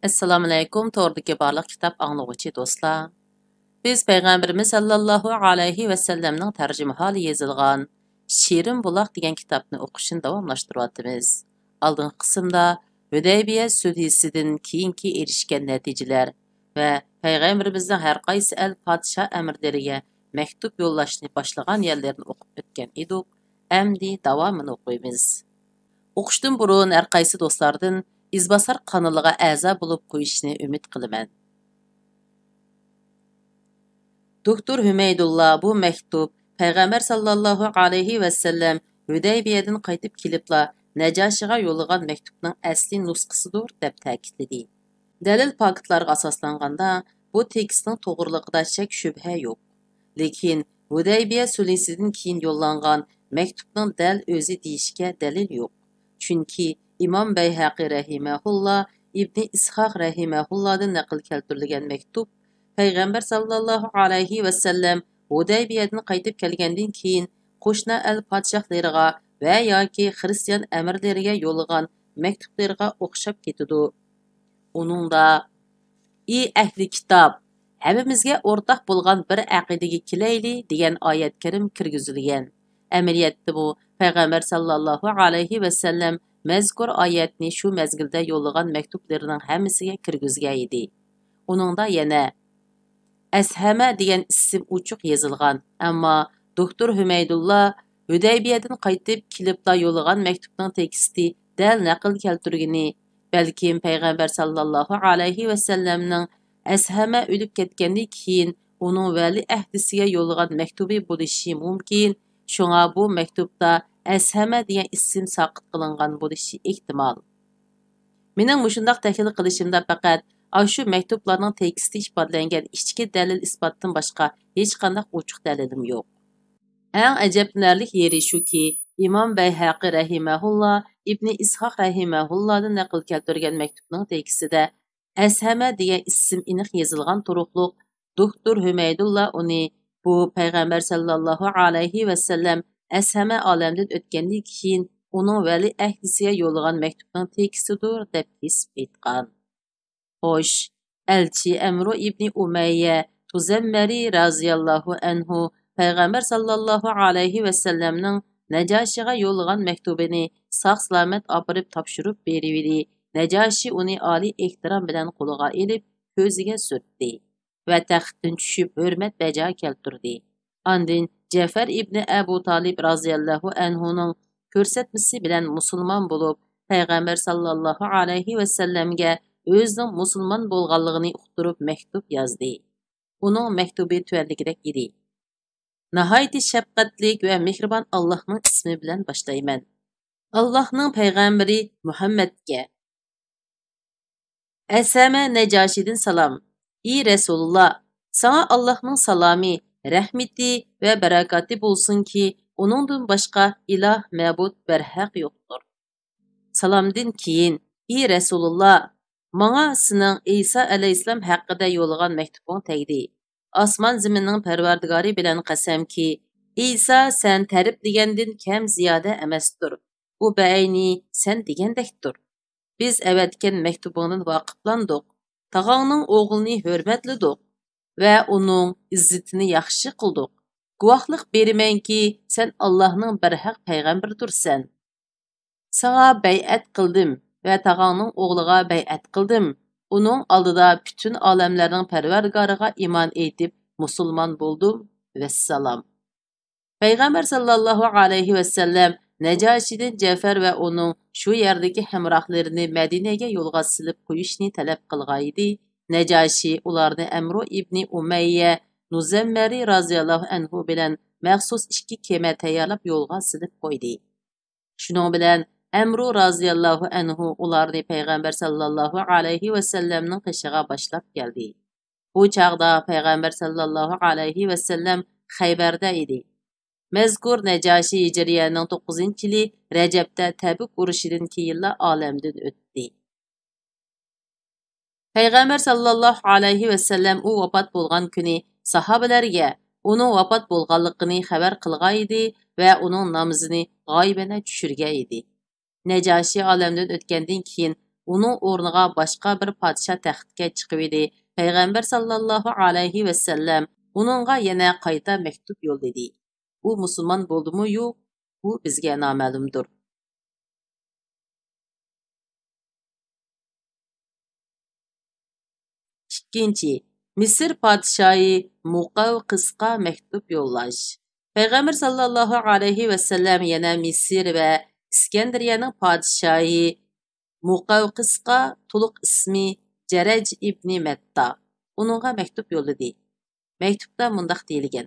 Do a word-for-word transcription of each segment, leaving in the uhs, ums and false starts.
ئەسسالامۇئەلەيكۇم، توردىكى بارلىق كىتاب ئاڭلىغۇچى دوستلار. بىز پەيغەمبىرىمىز ساللاللاھۇ ئەلەيھى ۋەسەللەمنىڭ تەرجىمىھالى يېزىلغان شېرىن بۇلاق دېگەن كىتابنى ئوقۇشنى داۋاملاشتۇرۇۋاتىمىز. ئالدىنقى قىسىمدا ھۈدەيبىيە سۈلھىسىدىن كېيىنكى ئېرىشكەن نەتىجىلەر ۋە پەيغەمبىرىمىزنىڭ ھەر قايسى ئەل پادىشاھ ئەمىرلىرىگە مەكتۇپ يوللاشنى باشلىغان يەرلىرىنى ئوقۇپ ئۆتكەن ئىدۇق. ئەمدى داۋامىنى ئوقۇيمىز. ئوقۇشتىن بۇرۇن ھەر قايسى دوستلاردىن ئىزباسار قانىلىغا ئەزا بولۇپ قويۇشنى ئۈمىد قىلىمەن. دوكتور ھۈمەيدۇللا بۇ مەكتۇپ پەيغەمبەر ساللاللاھۇ ئەلەيھى ۋەسەللەم ھۈدەيبىيەدىن قايتىپ كېلىپلا نەجاشىغا يوللىغان مەكتۇپنىڭ ئەسلى نۇسخىسىدۇر، دەپ تەكىتلىدى. دەلىل پاكىتلارغا ئاساسلانغاندا، بۇ تېكىستنىڭ توغرىلىقىدا شەك-شۈبھە يوق. لېكىن ھۇدەيبىيە سۈلھىسىدىن كېيىن يوللانغان مەكتۇپنىڭ دەل ئۆزى دېيىشكە دەلىل يوق. چۈنكى ئىمام بەيھەقى رەھىمەھۇللا، ئىبنى ئىسھاق رەھىمەھۇللادىن نەقىل كەلتۈرۈلگەن مەكتۇپ پەيغەمبەر ساللاللاھۇ ئەلەيھى ۋەسەللەم ھۇدەيبىيەدىن قايتىپ كەلگەندىن كېيىن قوشنا ئەل پادىشاھلىرىغا ۋە ياكى خىرىستىيان ئەمىرلىرىگە يوللىغان مەكتۇپلىرىغا ئوخشاپ كېتىدۇ. ئۇنىڭدا، ئى ئەھلى كىتاب، ھەممىمىزگە ئورتاق بولغان بىر ئەقىدىگە كېلەيلى، دېگەن ئايەت كەرىم كىرگۈزۈلگەن. ئەمەلىيەتتىمۇ پەيغەمبەر ساللاللاھۇ ئەلەيھى ۋەسەللەم مەزكۇر ئايەتنى شۇ مەزگىلدە يوللىغان مەكتۇپلىرىنىڭ ھەممىسىگە كىرگۈزگەن ئىدى. ئۇنىڭدا يەنە ئەسھەمە دېگەن ئىسىم ئوچۇق يېزىلغان، ئەمما دوكتور ھۈمەيدۇللا ھۈدەيبىيەدىن قايتىپ كېلىپلا يوللىغان مەكتۇپنىڭ تېكىستى دەل نەقىل كەلتۈرگىنى، بەلكىم پەيغەمبەر ساللاللاھۇ ئەلەيھى ۋەسەللەمنىڭ ئەسھەمە ئۆلۈپ كەتكەندىن كېيىن ئۇنىڭ ۋەلى ئەھدىسىگە يوللىغان مەكتۇبى بولۇشى مۇمكىن، شۇڭا بۇ مەكتۇپتا ئەسھەمە دېگەن ئىسىم ساقىت قىلىنغان بولۇشى ئېھتىمال. مېنىڭ مۇشۇنداق تەھلىل قىلىشىمدا پەقەت ئاشۇ مەكتۇپلارنىڭ تېكىستى ئىپادىلەنگەن ئىچكى دەلىل-ئىسپاتتىن باشقا ھېچقانداق ئوچۇق دەلىلىم يوق. ئەڭ ئەجەبلىنەرلىك يېرى شۇكى، ئىمام بەيھەقى رەھىمەھۇللا ئىبنى ئىسھاق رەھىمەھۇللادىن نەقىل كەلتۈرگەن مەكتۇپنىڭ تېكىستىدە ئەسھەمە دېگەن ئىسىم ئېنىق يېزىلغان تۇرۇقلۇق، دوكتور ھۈمەيدۇللا ئۇنى بۇ پەيغەمبەر ساللاللاھۇ ئەلەيھى ۋەسەللەم ئەسھەمە ئالەمدىن ئۆتكەندىن كېيىن ئۇنىڭ ۋەلى ئەھدىسىگە يوللىغان مەكتۇپنىڭ تېكىستىدۇر، دەپ كېسىپ ئېيتقان. خوش، ئەلچى ئەمرۇ ئىبنى ئۇمەييە تۇزەممەرى رازىياللاھۇ ئەنھۇ پەيغەمبەر ساللاللاھۇ ئەلەيھى ۋەسەللەمنىڭ نەجاشىغا يوللىغان مەكتۇبىنى ساق-سالامەت ئاپىرىپ تاپشۇرۇپ بېرىۋىدى. نەجاشى ئۇنى ئالىي ئېھتىرام بىلەن قولىغا ئېلىپ، كۆزىگە سۈرتتى ۋە تەختتىن چۈشۈپ، ھۆرمەت بەجا كەلتۈردى. ئاندىن جەفەر ئىبنى ئەبۇ تالىپ رازىياللاھۇ ئەنھۇنىڭ كۆرسەتمىسى بىلەن مۇسۇلمان بولۇپ، پەيغەمبەر ساللاللاھۇ ئەلەيھى ۋەسەللەمگە ئۆزىنىڭ مۇسۇلمان بولغانلىقىنى ئۇقتۇرۇپ مەكتۇپ يازدى. ئۇنىڭ مەكتۇبى تۆۋەندىكىدەك ئىدى: ناھايىتى شەپقەتلىك ۋە مېھرىبان ئاللاھنىڭ ئىسمى بىلەن باشلايمەن. ئاللاھنىڭ پەيغەمبىرى مۇھەممەدكە. ئەسەمە نەجاشىدىن سالام. ئى رەسۇلۇللا، ساڭا ئاللاھنىڭ سالامى، رەھمىتى ۋە بەرىكاتى بولسۇنكى، ئۇنىڭدىن باشقا ئىلاھ، مەبۇد، بەرھەق يوقتۇر. سالامدىن كېيىن، ئى رەسۇلۇللا، ماڭا سېنىڭ ئەيسا ئەلەيھىسسالام ھەققىدە يوللىغان مەكتۇبۇڭ تەگدى. ئاسمان زېمىننىڭ پەرۋەردىگارى بىلەن قەسەمكى، ئەيسا سەن تەرىپلىگەندىن كەم زىيادە ئەمەستۇر. ئۇ بەئەينى سەن دېگەندەكتۇر. بىز ئەۋەتكەن مەكتۇبۇڭدىن ۋاقىپلاندۇق. تاغاڭنىڭ ئوغلىنى ھۆرمەتلىدۇق ۋە ئۇنىڭ ئىززىتىنى ياخشى قىلدۇق. گۇۋاھلىق بېرىمەنكى، سەن ئاللاھنىڭ بەرھەق پەيغەمبىرىدۇرسەن. ساڭا بەيئەت قىلدىم ۋە تاغاڭنىڭ ئوغلىغا بەيئەت قىلدىم. ئۇنىڭ ئالدىدا پۈتۈن ئالەملەرنىڭ پەرۋەردىگارىغا ئىمان ئېيتىپ، مۇسۇلمان بولدۇم. ۋەسسالام. پەيغەمبەر ساللاللاھۇ ئەلەيھى ۋەسەللەم نەجاشىدىن جەفەر ۋە ئۇنىڭ شۇ يەردىكى ھەمراھلىرىنى مەدىنەگە يولغا سېلىپ قويۇشنى تەلەپ قىلغانىدى. نەجاشى ئۇلارنى ئەمرۇ ئىبنى ئۇمەييە نۇزەممەرى رازىياللاھۇ ئەنھۇ بىلەن مەخسۇس ئىككى كېمە تەييارلاپ يولغا سېلىپ قويدى. شۇنىڭ بىلەن ئەمرۇ رازىياللاھۇ ئەنھۇ ئۇلارنى پەيغەمبەر ساللاللاھۇ ئەلەيھى ۋەسەللەمنىڭ قېشىغا باشلاپ كەلدى. بۇ چاغدا پەيغەمبەر ساللاللاھۇ ئەلەيھى ۋەسەللەم خەيبەردە ئىدى. مەزكۇر نەجاشى ھىجرىيەنىڭ توققۇزىنچى يىلى رەجەبتە تەبۈك ئۇرۇشىدىن كېيىنلا ئالەمدىن ئۆتتى. پەيغەمبەر ساللاللاھۇ ئەلەيھى ۋەسەللەم ئۇ ۋاپات بولغان كۈنى ساھابىلەرگە ئۇنىڭ ۋاپات بولغانلىقىنى خەۋەر قىلغانىدى ۋە ئۇنىڭ نامىزىنى غايىبانە چۈشۈرگەنىدى. نەجاشى ئالەمدىن ئۆتكەندىن كېيىن، ئۇنىڭ ئورنىغا باشقا بىر پادىشاھ تەختكە چىقىۋىدى. پەيغەمبەر ساللاللاھۇ ئەلەيھى ۋەسەللەم ئۇنىڭغا يەنە قايتا مەكتۇپ يوللىدى. ئۇ مۇسۇلمان بولدىمۇ يوق، بۇ بىزگە نامەلۇمدۇر. ئىككىنچى، مىسىر پادىشاھى مۇقەۋقىسقا مەكتۇپ يوللاش. پەيغەمبەر ساللاللاھۇ ئەلەيھى ۋەسەللەم يەنە مىسىر ۋە ئىسكەندەرىيەنىڭ پادىشاھى مۇقەۋقىسقا، تولۇق ئىسمى جەرەج ئىبنى مەتتا، ئۇنىڭغا مەكتۇپ يوللىدى. مەكتۇپتا مۇنداق دېيىلگەن: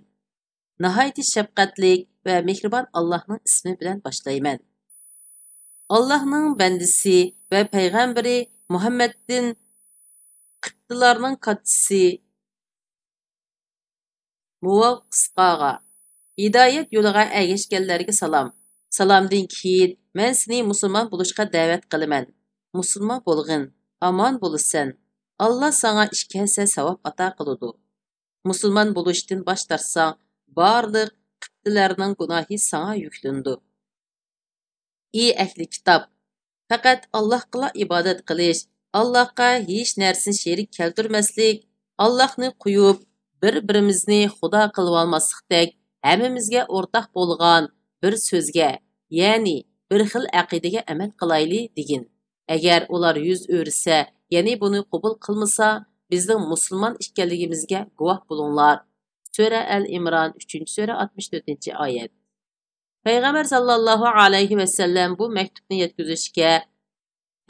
ناھايىتى شەپقەتلىك ۋە مېھرىبان ئاللاھنىڭ ئىسمى بىلەن باشلايمەن. ئاللاھنىڭ بەندىسى ۋە پەيغەمبىرى مۇھەممەدتىن قىپتىلارنىڭ كاتتىسى مۇۋاققىسقاغا، ھىدايەت يولىغا ئەگەشكەنلەرگە سالام. سالامدىن كېيىن، مەن سېنى مۇسۇلمان بولۇشقا دەۋەت قىلىمەن. مۇسۇلمان بولغىن، ئامان بولىسەن. ئاللا ساڭا ئىككى ھەسسە ساۋاب ئاتا قىلىدۇ. مۇسۇلمان بولۇشتىن باش تارتساڭ، بارلىق قىپتىلەرنىڭ گۇناھى ساڭا يۈكلىنىدۇ. ئى ئەھلى كىتاب! پەقەت ئاللاھقىلا ئىبادەت قىلىش، ئاللاھقا ھېچ نەرسىنى شېرىك كەلتۈرمەسلىك، ئاللاھنى قويۇپ، بىر-بىرىمىزنى خۇدا قىلىۋالماسلىقتەك، ھەممىمىزگە ئورتاق بولغان بىر سۆزگە، يەنى بىر خىل ئەقىدىگە ئەمەل قىلايلى، دېگىن. ئەگەر ئۇلار يۈز ئۆرۈسە، يەنى بۇنى قوبۇل قىلمىسا، بىزنىڭ مۇسۇلمان ئىكەنلىكىمىزگە گۇۋاھ بولۇڭلار. سۈرە ئەل ئىمران، ئۈچىنچى سۈرە، ئاتمىش تۆتىنچى ئايەت. پەيغەمبەر ساللاللاھۇ ئەلەيھى ۋەسەللەم بۇ مەكتۇپنى يەتكۈزۈشكە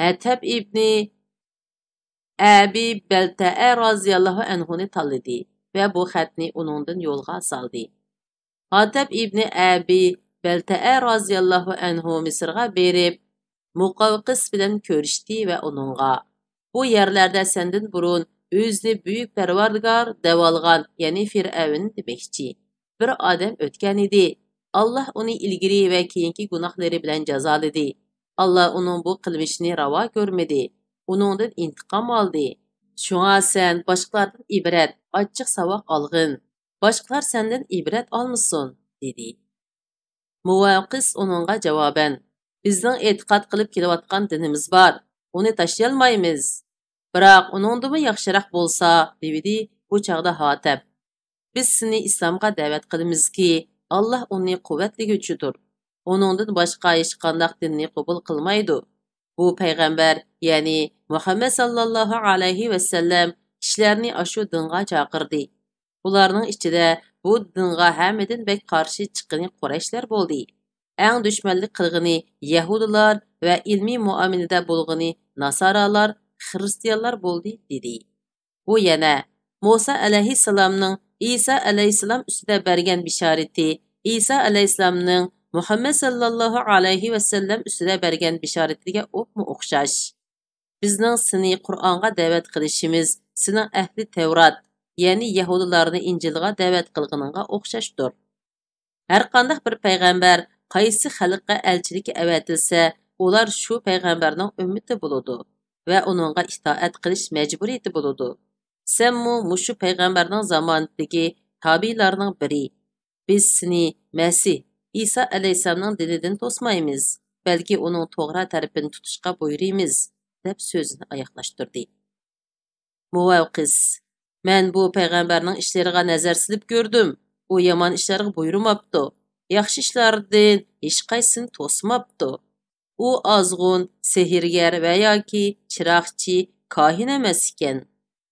ھەتەب ئىبنى ئەبى بەلتەئە رازىياللاھۇ ئەنھۇنى تاللىدى ۋە بۇ خەتنى ئۇنىڭدىن يولغا سالدى. ھاتەب ئىبنى ئەبى بەلتەئە رازىياللاھۇ ئەنھۇ مىسىرغا بېرىپ، مۇقەۋقىس بىلەن كۆرۈشتى ۋە ئۇنىڭغا، بۇ يەرلەردە سەندىن بۇرۇن ئۆزىنى بۈيۈك پەرۋەردىگار دەۋالغان، يەنى فىرئەۋن دېمەكچى، بىر ئادەم ئۆتكەنىدى. ئاللا ئۇنى ئىلگىرى ۋە كېيىنكى گۇناھلىرى بىلەن جازالىدى. ئاللا ئۇنىڭ بۇ قىلمىشىنى راۋا كۆرمىدى. ئۇنىڭدىن ئىنتىقام ئالدى. شۇڭا سەن باشقىلاردىن ئىبرەت، ئاچچىق ساۋاق ئالغىن. باشقىلار سەندىن ئىبرەت ئالمىسۇن، دېدى. مۇۋەققىس ئۇنىڭغا جاۋابەن، بىزنىڭ ئېتىقاد قىلىپ كېلىۋاتقان دىنىمىز بار، ئۇنى تاشلىيالمايمىز. بىراق ئۇنىڭدىنمۇ ياخشىراق بولسا، دېۋىدى بۇ چاغدا ھاتەب. بىز سېنى ئىسلامغا دەۋەت قىلىمىزكى، ئاللا ئۇنى قۇۋۋەتلىگۈچىدۇر. ئۇنىڭدىن باشقا ھېچقانداق دىننى قوبۇل قىلمايدۇ. بۇ پەيغەمبەر، يەنى مۇھەممەد ساللاللاھۇ ئەلەيھى ۋەسەللەم كىشىلەرنى ئاشۇ دىنغا چاقىردى. بۇلارنىڭ ئىچىدە بۇ دىنغا ھەممىدىن بەك قارشى چىققىنى قۇرەيشلەر بولدى. ئەڭ دۈشمەنلىك قىلغىنى يەھۇدىيلار ۋە ئىلمىي مۇئامىلىدە بولغىنى ناسارالار، خىرىستىيانلار بولدى، دېدى. ئۇ يەنە، مۇسا ئەلەيھىسسالامنىڭ ئىسا ئەلەيھىسسالام ئۈستىدە بەرگەن بېشارىتى، ئىسا ئەلەيھىسسالامنىڭ مۇھەممەد ساللاللاھۇ ئەلەيھى ۋەسەللەم ئۈستىدە بەرگەن بېشارىتىگە ئوپمۇ ئوخشاش. بىزنىڭ سېنى قۇرئانغا دەۋەت قىلىشىمىز سېنىڭ ئەھلى تەۋرات، يەنى يەھۇدىيلارنى ئىنجىلغا دەۋەت قىلغىنىڭغا ئوخشاشتۇر. ھەرقانداق بىر پەيغەمبەر قايسى خەلققە ئەلچىلىككە ئەۋەتىلسە، ئۇلار شۇ پەيغەمبەرنىڭ ئۈممىتى بولىدۇ ۋە ئۇنىڭغا ئىتائەت قىلىش مەجبۇرىيىتى بولىدۇ. سەنمۇ مۇشۇ پەيغەمبەرنىڭ زامانىدىكى تابىئىيلارنىڭ بىرى. بىز سېنى مەسىھ، ئىسا ئەلەيھىسسالامنىڭ دىنىدىن توسمايمىز، بەلكى ئۇنىڭ توغرا تەرىپىنى تۇتۇشقا بۇيرۇيمىز، دەپ سۆزىنى ئاياغلاشتۇردى. مۇۋەققىس، مەن بۇ پەيغەمبەرنىڭ ئىشلىرىغا نەزەر سېلىپ كۆردۈم. ئۇ يامان ئىشلارغا بۇيرۇماپتۇ، ياخشى ئىشلاردىن ھېچقايسىسىنى توسماپتۇ. ئۇ ئازغۇن، سېھىرگەر ۋە ياكى چىراغچى، كاھىن ئەمەس ئىكەن.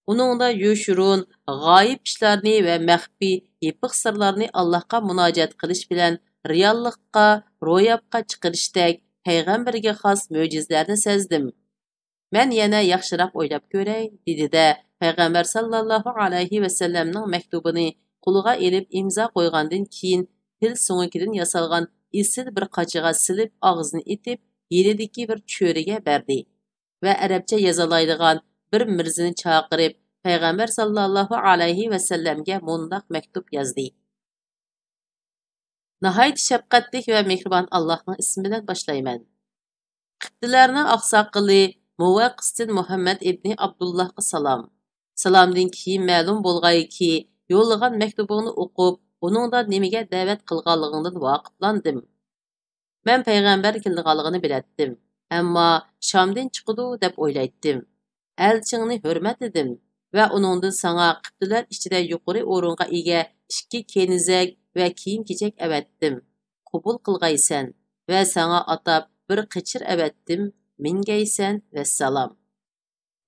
ئۇنىڭدا يوشۇرۇن، غايىب ئىشلارنى ۋە مەخپىي، يېپىق سىرلارنى ئاللاھقا مۇناجات قىلىش بىلەن رېئاللىققا، روياپقا چىقىرىشتەك پەيغەمبەرگە خاس مۆجىزىلەرنى سەزدىم. مەن يەنە ياخشىراق ئويلاپ كۆرەي، دېدى-دە، پەيغەمبەر ساللاللاھۇ ئەلەيھى ۋەسەللەمنىڭ مەكتۇبىنى قولىغا ئېلىپ ئىمزا قويغاندىن كېيىن، پىل سۆڭىكىدىن ياسالغان ئېسىل بىر قاچىغا سېلىپ، ئاغزىنى ئېتىپ، يېنىدىكى بىر چۆرىگە بەردى ۋە ئەرەبچە يازالايدىغان بىر مىرزىنى چاقىرىپ، پەيغەمبەر ساللاللاھۇ ئەلەيھى ۋەسەللەمگە مۇنداق مەكتۇپ يازدى. ناھايىتى شەپقەتلىك ۋە مېھرىبان ئاللاھنىڭ ئىسمى بىلەن باشلايمەن. قىپتىلەرنىڭ ئاقساقىلى مۇۋەققىستىن مۇھەممەد ئىبنى ئابدۇللاھقا سالام. سالامدىن كېيىن مەلۇم بولغايكى، يوللىغان مەكتۇبۇڭنى ئوقۇپ، ئۇنىڭدا نېمىگە دەۋەت قىلغانلىقىڭدىن ۋاقىپلاندىم. مەن پەيغەمبەر كېلىدىغانلىقىنى بىلەتتىم. ئەمما شامدىن چىقىدۇ دەپ ئويلايتتىم. ئەلچىڭنى ھۆرمەتلىدىم ۋە ئۇنىڭدىن ساڭا قىپتىلەر ئىچىدە يۇقىرى ئورۇنغا ئىگە ئىككى كېنىزەك ۋە كىيىم-كېچەك ئەۋەتتىم. قوبۇل قىلغايسەن ۋە ساڭا ئاتاپ بىر قېچىر ئەۋەتتىم، مىنگەيسەن، ۋەسسالام.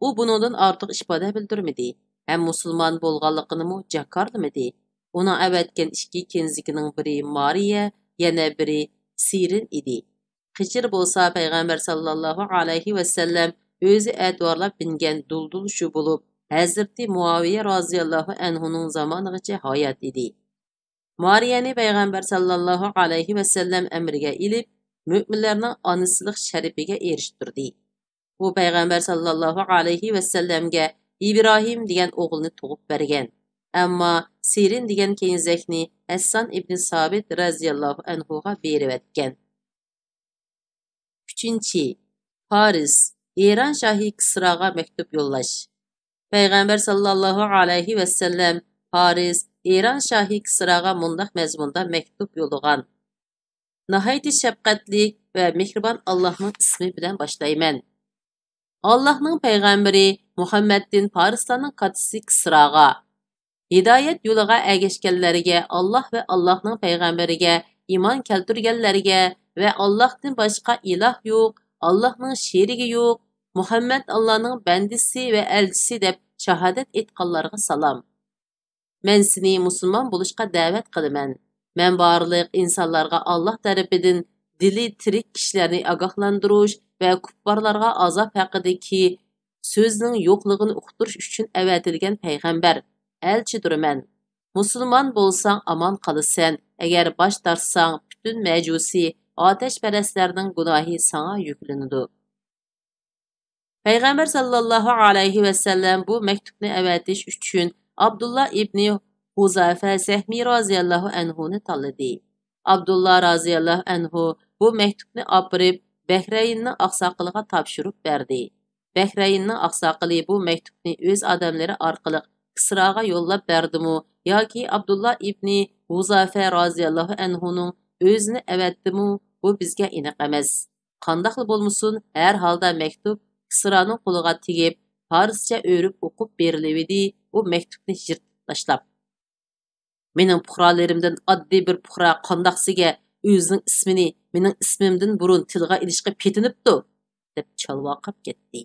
ئۇ بۇنىڭدىن ئارتۇق ئىپادە بىلدۈرمىدى ھەم مۇسۇلمان بولغانلىقىنىمۇ جاكارلىمىدى. ئۇنىڭ ئەۋەتكەن ئىككى كېنىزىكىنىڭ بىرى مارىيە، يەنە بىرى سىرىن ئىدى. قېچىر بولسا پەيغەمبەر ساللاللاھۇ ئەلەيھى ۋەسەللەم ئۆزى ئەتىۋارلاپ مىنگەن دۇلدۇل شۇ بولۇپ، ھەزرىتى مۇئاۋىيە رازىياللاھۇ ئەنھۇنىڭ زامانىغىچە ھايات ئىدى. مارىيەنى پەيغەمبەر ساللاللاھۇ ئەلەيھى ۋەسەللەم ئەمرىگە ئېلىپ، مۆمىنلەرنىڭ ئانىسىلىق شەرىپىگە ئېرىشتۈردى. ئۇ پەيغەمبەر ساللاللاھۇ ئەلەيھى ۋەسەللەمگە ئىبراھىم دېگەن ئوغۇلنى تۇغۇپ بەرگەن. ئەمما سىرىن دېگەن كېنىزەكنى ھەسسان ئىبنى سابىت رەزىياللاھۇ ئەنھۇغا بېرىۋەتكەن. ئۈچىنچى، پارس، ئىران شاھى كىسراغا مەكتۇپ يوللاش. پەيغەمبەر ساللاللاھۇ ئەلەيھى ۋەسەللەم پارس، ئىران شاھى كىسراغا مۇنداق مەزمۇندا مەكتۇپ يوللىغان: ناھايىتى شەپقەتلىك ۋە مېھرىبان ئاللاھنىڭ ئىسمى بىلەن باشلايمەن. ئاللاھنىڭ پەيغەمبىرى مۇھەممەدتىن پارسلارنىڭ كاتتىسى كىسراغا، ھىدايەت يولىغا ئەگەشكەنلەرگە، ئاللاھ ۋە ئاللاھنىڭ پەيغەمبىرىگە ئىمان كەلتۈرگەنلەرگە ۋە ئاللاھتىن باشقا ئىلاھ يوق، ئاللاھنىڭ شېرىكى يوق، مۇھەممەد ئاللاھنىڭ بەندىسى ۋە ئەلچىسى دەپ شاھادەت ئېيتقانلارغا سالام. مەن سېنى مۇسۇلمان بولۇشقا دەۋەت قىلىمەن. مەن بارلىق ئىنسانلارغا ئاللاھ تەرىپىدىن دىلى تىرىك كىشىلەرنى ئاگاھلاندۇرۇش ۋە كۇپپارلارغا ئازاب ھەققىدىكى سۆزنىڭ يوقلۇقىنى ئۇقتۇرۇش ئۈچۈن ئەۋەتىلگەن پەيغەمبەر، ئەلچىدۇرمەن. مۇسۇلمان بولساڭ ئامان قالىسەن، ئەگەر باش تارتساڭ پۈتۈن مەجۇسىي ئاتەشپەرەسلەرنىڭ گۇناھى ساڭا يۈكلىنىدۇ. پەيغەمبەر ساللاللاھۇ ئەلەيھى ۋەسەللەم بۇ مەكتۇپنى ئەۋەتىش ئۈچۈن ئابدۇللا ئىبنى ھۇزافە سەھمى رازىياللاھۇ ئەنھۇنى تاللىدى. ئابدۇللا رازىياللاھۇ ئەنھۇ بۇ مەكتۇپنى ئاپىرىپ، بەھرەيننىڭ ئاقساقىلىغا تاپشۇرۇپ بەردى. بەھرەيننىڭ ئاقساقىلى بۇ مەكتۇپنى ئۆز ئادەملىرى ئارقىلىق كىسراغا يوللاپ بەردىمۇ ياكى ئابدۇللا ئىبنى ھۇزافە رازىياللاھۇ ئەنھۇنىڭ ئۆزىنى ئەۋەتتىمۇ، بۇ بىزگە ئېنىق ئەمەس. قانداقلا بولمىسۇن، ھەر ھالدا مەكتۇپ كىسرانىڭ قولىغا تېگىپ، پارسچە ئۆرۈپ ئوقۇپ بېرىلىۋىدى. ئۇ مەكتۇپنى يىرتىپ تاشلاپ، مېنىڭ پۇقرالىرىمدىن ئاددىي بىر پۇقرا قانداقسىگە ئۆزىنىڭ ئىسمىنى مېنىڭ ئىسمىمدىن بۇرۇن تىلغا ئېلىشقا پېتىنىپتۇ؟ دەپ چالۋاقاپ كەتتى.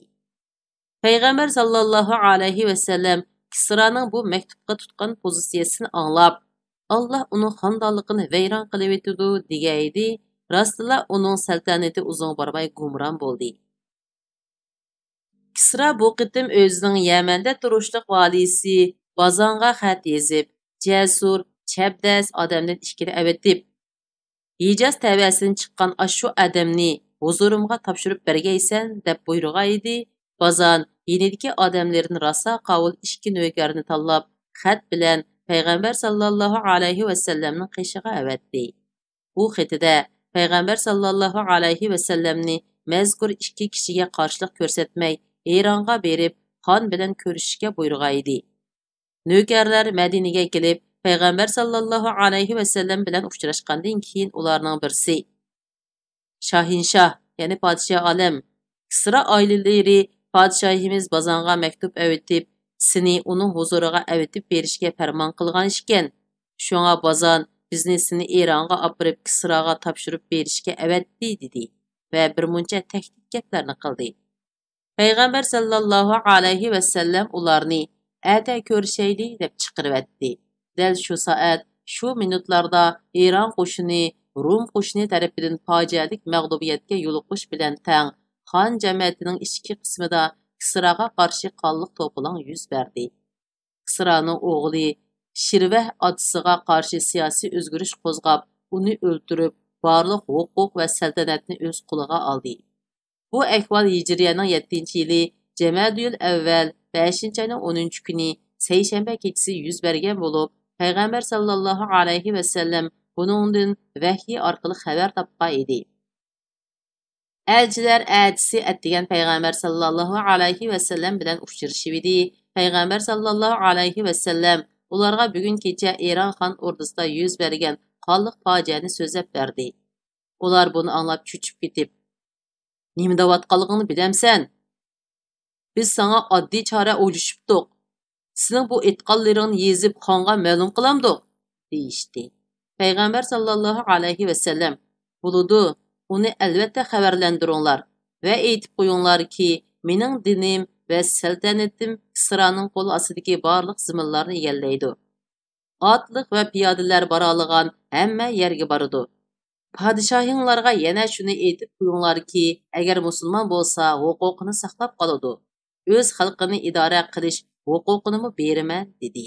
پەيغەمبەر ساللاللاھۇ ئەلەيھى ۋەسەللەم كىسرانىڭ بۇ مەكتۇپقا تۇتقان پوزىتسىيەسىنى ئاڭلاپ، ئاللاھ ئۇنىڭ خانىدانلىقىنى ۋەيران قىلىۋېتىدۇ دېگەيدى، راستلا ئۇنىڭ سەلتەنىتى ئۇزۇنغا بارماي گۇمران بولدى. كىسرا بۇ قېتىم ئۆزىنىڭ يەمەندە تۇرۇشلۇق ۋالىيسى بازانغا خەت يېزىپ، جەسۇر، چەبدەس ئادەمدىن ئىككىنى ئەۋېتىپ، ھىجاز تەۋەسىدىن چىققان ئاشۇ ئادەمنى ھۇزۇرۇمغا تاپشۇرۇپ بەرگەيسەن، دەپ بۇيرۇغانىدى. بازان يېنىدىكى ئادەملىرىنى راسا قاۋۇل ئىككى نۆكەرنى تاللاپ، خەت بىلەن پەيغەمبەر ساللاللاھۇ ئەلەيھى ۋەسەللەمنىڭ قېشىغا ئەۋەتتى. ئۇ خېتىدە پەيغەمبەر ساللاللاھۇ ئەلەيھى ۋەسەللەمنى مەزكۇر ئىككى كىشىگە قارشىلىق كۆرسەتمەي، ئىرانغا بېرىپ، خان بىلەن كۆرۈشۈشكە بۇيرۇغانىدى. نۆكەرلەر مەدىنىگە كېلىپ، پەيغەمبەر ساللاللاھۇ ئەلەيھى ۋەسەللەم بىلەن ئۇچراشقاندىن كېيىن، ئۇلارنىڭ بىرسى، شاھىنشاھ، يەنى پادىشاھ ئالەم، كىسرا ئائىلىلىرى پادىشاھىمىز بازانغا مەكتۇپ ئەۋېتىپ، سېنى ئۇنىڭ ھۇزۇرىغا ئەۋېتىپ بېرىشكە پەرمان قىلغان ئىكەن. شۇڭا بازان بىزنى سېنى ئىرانغا ئاپىرىپ، كىسراغا تاپشۇرۇپ بېرىشكە ئەۋەتتى، دېدى ۋە بىر مۇنچە تەھدىت گەپلەرنى قىلدى. پەيغەمبەر ساللاللاھۇ ئەلەيھى ۋەسەللەم ئۇلارنى ئەتە كۆرۈشەيلى دەپ چىقىرىۋەتتى. دەل شۇ سائەت، شۇ مىنۇتلاردا ئىران قوشۇنى روم قوشۇنى تەرىپىدىن پاجىئەلىك مەغلۇبىيەتكە يولۇقۇش بىلەن تەڭ، خان جەمەتىنىڭ ئىچكى قىسمىدا كىسراغا قارشى قانلىق توپىلاڭ يۈز بەردى. كىسرانىڭ ئوغلى شىرۋەھ ئاتىسىغا قارشى سىياسىي ئۆزگىرىش قوزغاپ، ئۇنى ئۆلتۈرۈپ، بارلىق ھوقۇق ۋە سەلتەنەتنى ئۆز قولىغا ئالدى. بۇ ئەھۋال ھىجرىيەنىڭ يەتتىنچى يىلى جەمەدىيۇل ئەۋۋەل، بەشىنچى ئاينىڭ ئونىنچى كۈنى سەيشەنبە كېچىسى يۈز بەرگەن بولۇپ، پەيغەمبەر ساللاللاھۇ ئەلەيھى ۋەسەللەم بۇنىڭدىن ۋەھىي ئارقىلىق خەۋەر تاپقان ئىدى. ئەلچىلەر ئەتىسى ئەتىگەن پەيغەمبەر ساللاللاھۇ ئەلەيھى ۋەسەللەم بىلەن ئۇچرىشىۋىدى. پەيغەمبەر ساللاللاھۇ ئەلەيھى ۋەسەللەم ئۇلارغا بۈگۈن كېچە ئىران خان ئوردىسىدا يۈز بەرگەن قانلىق پاجىئەنى سۆزلەپ بەردى. ئۇلار بۇنى ئاڭلاپ چۆچۈپ كېتىپ، نېمە دەۋاتقانلىقىڭنى بىلەمسەن؟ بىز ساڭا ئاددىي چارە ئويلىشىپتۇق. سېنىڭ بۇ ئېيتقانلىرىڭنى يېزىپ خانغا مەلۇم قىلامدۇق؟» دېيىشتى. پەيغەمبەر ساللاللاھۇ ئەلەيھى ۋەسەللەم: «بولىدۇ، ئۇنى ئەلۋەتتە خەۋەرلەندۈرۈڭلار ۋە ئېيتىپ قويۇڭلاركى، مېنىڭ دىنىم ۋە سەلتەنىتىم كىسرانىڭ قول ئاستىدىكى بارلىق زېمىنلارنى ئىگىلەيدۇ. ئاتلىق ۋە پىيادىلەر بارالىغان ھەممە يەرگە بارىدۇ. پادىشاھىڭلارغا يەنە شۇنى ئېيتىپ قويۇڭلاركى، ئەگەر مۇسۇلمان بولسا، ھوقۇقىنى ساقلاپ قالىدۇ. ئۆز خەلقىنى ئىدارە قىلىش ھوقۇقىنىمۇ بېرىمەن» دېدى.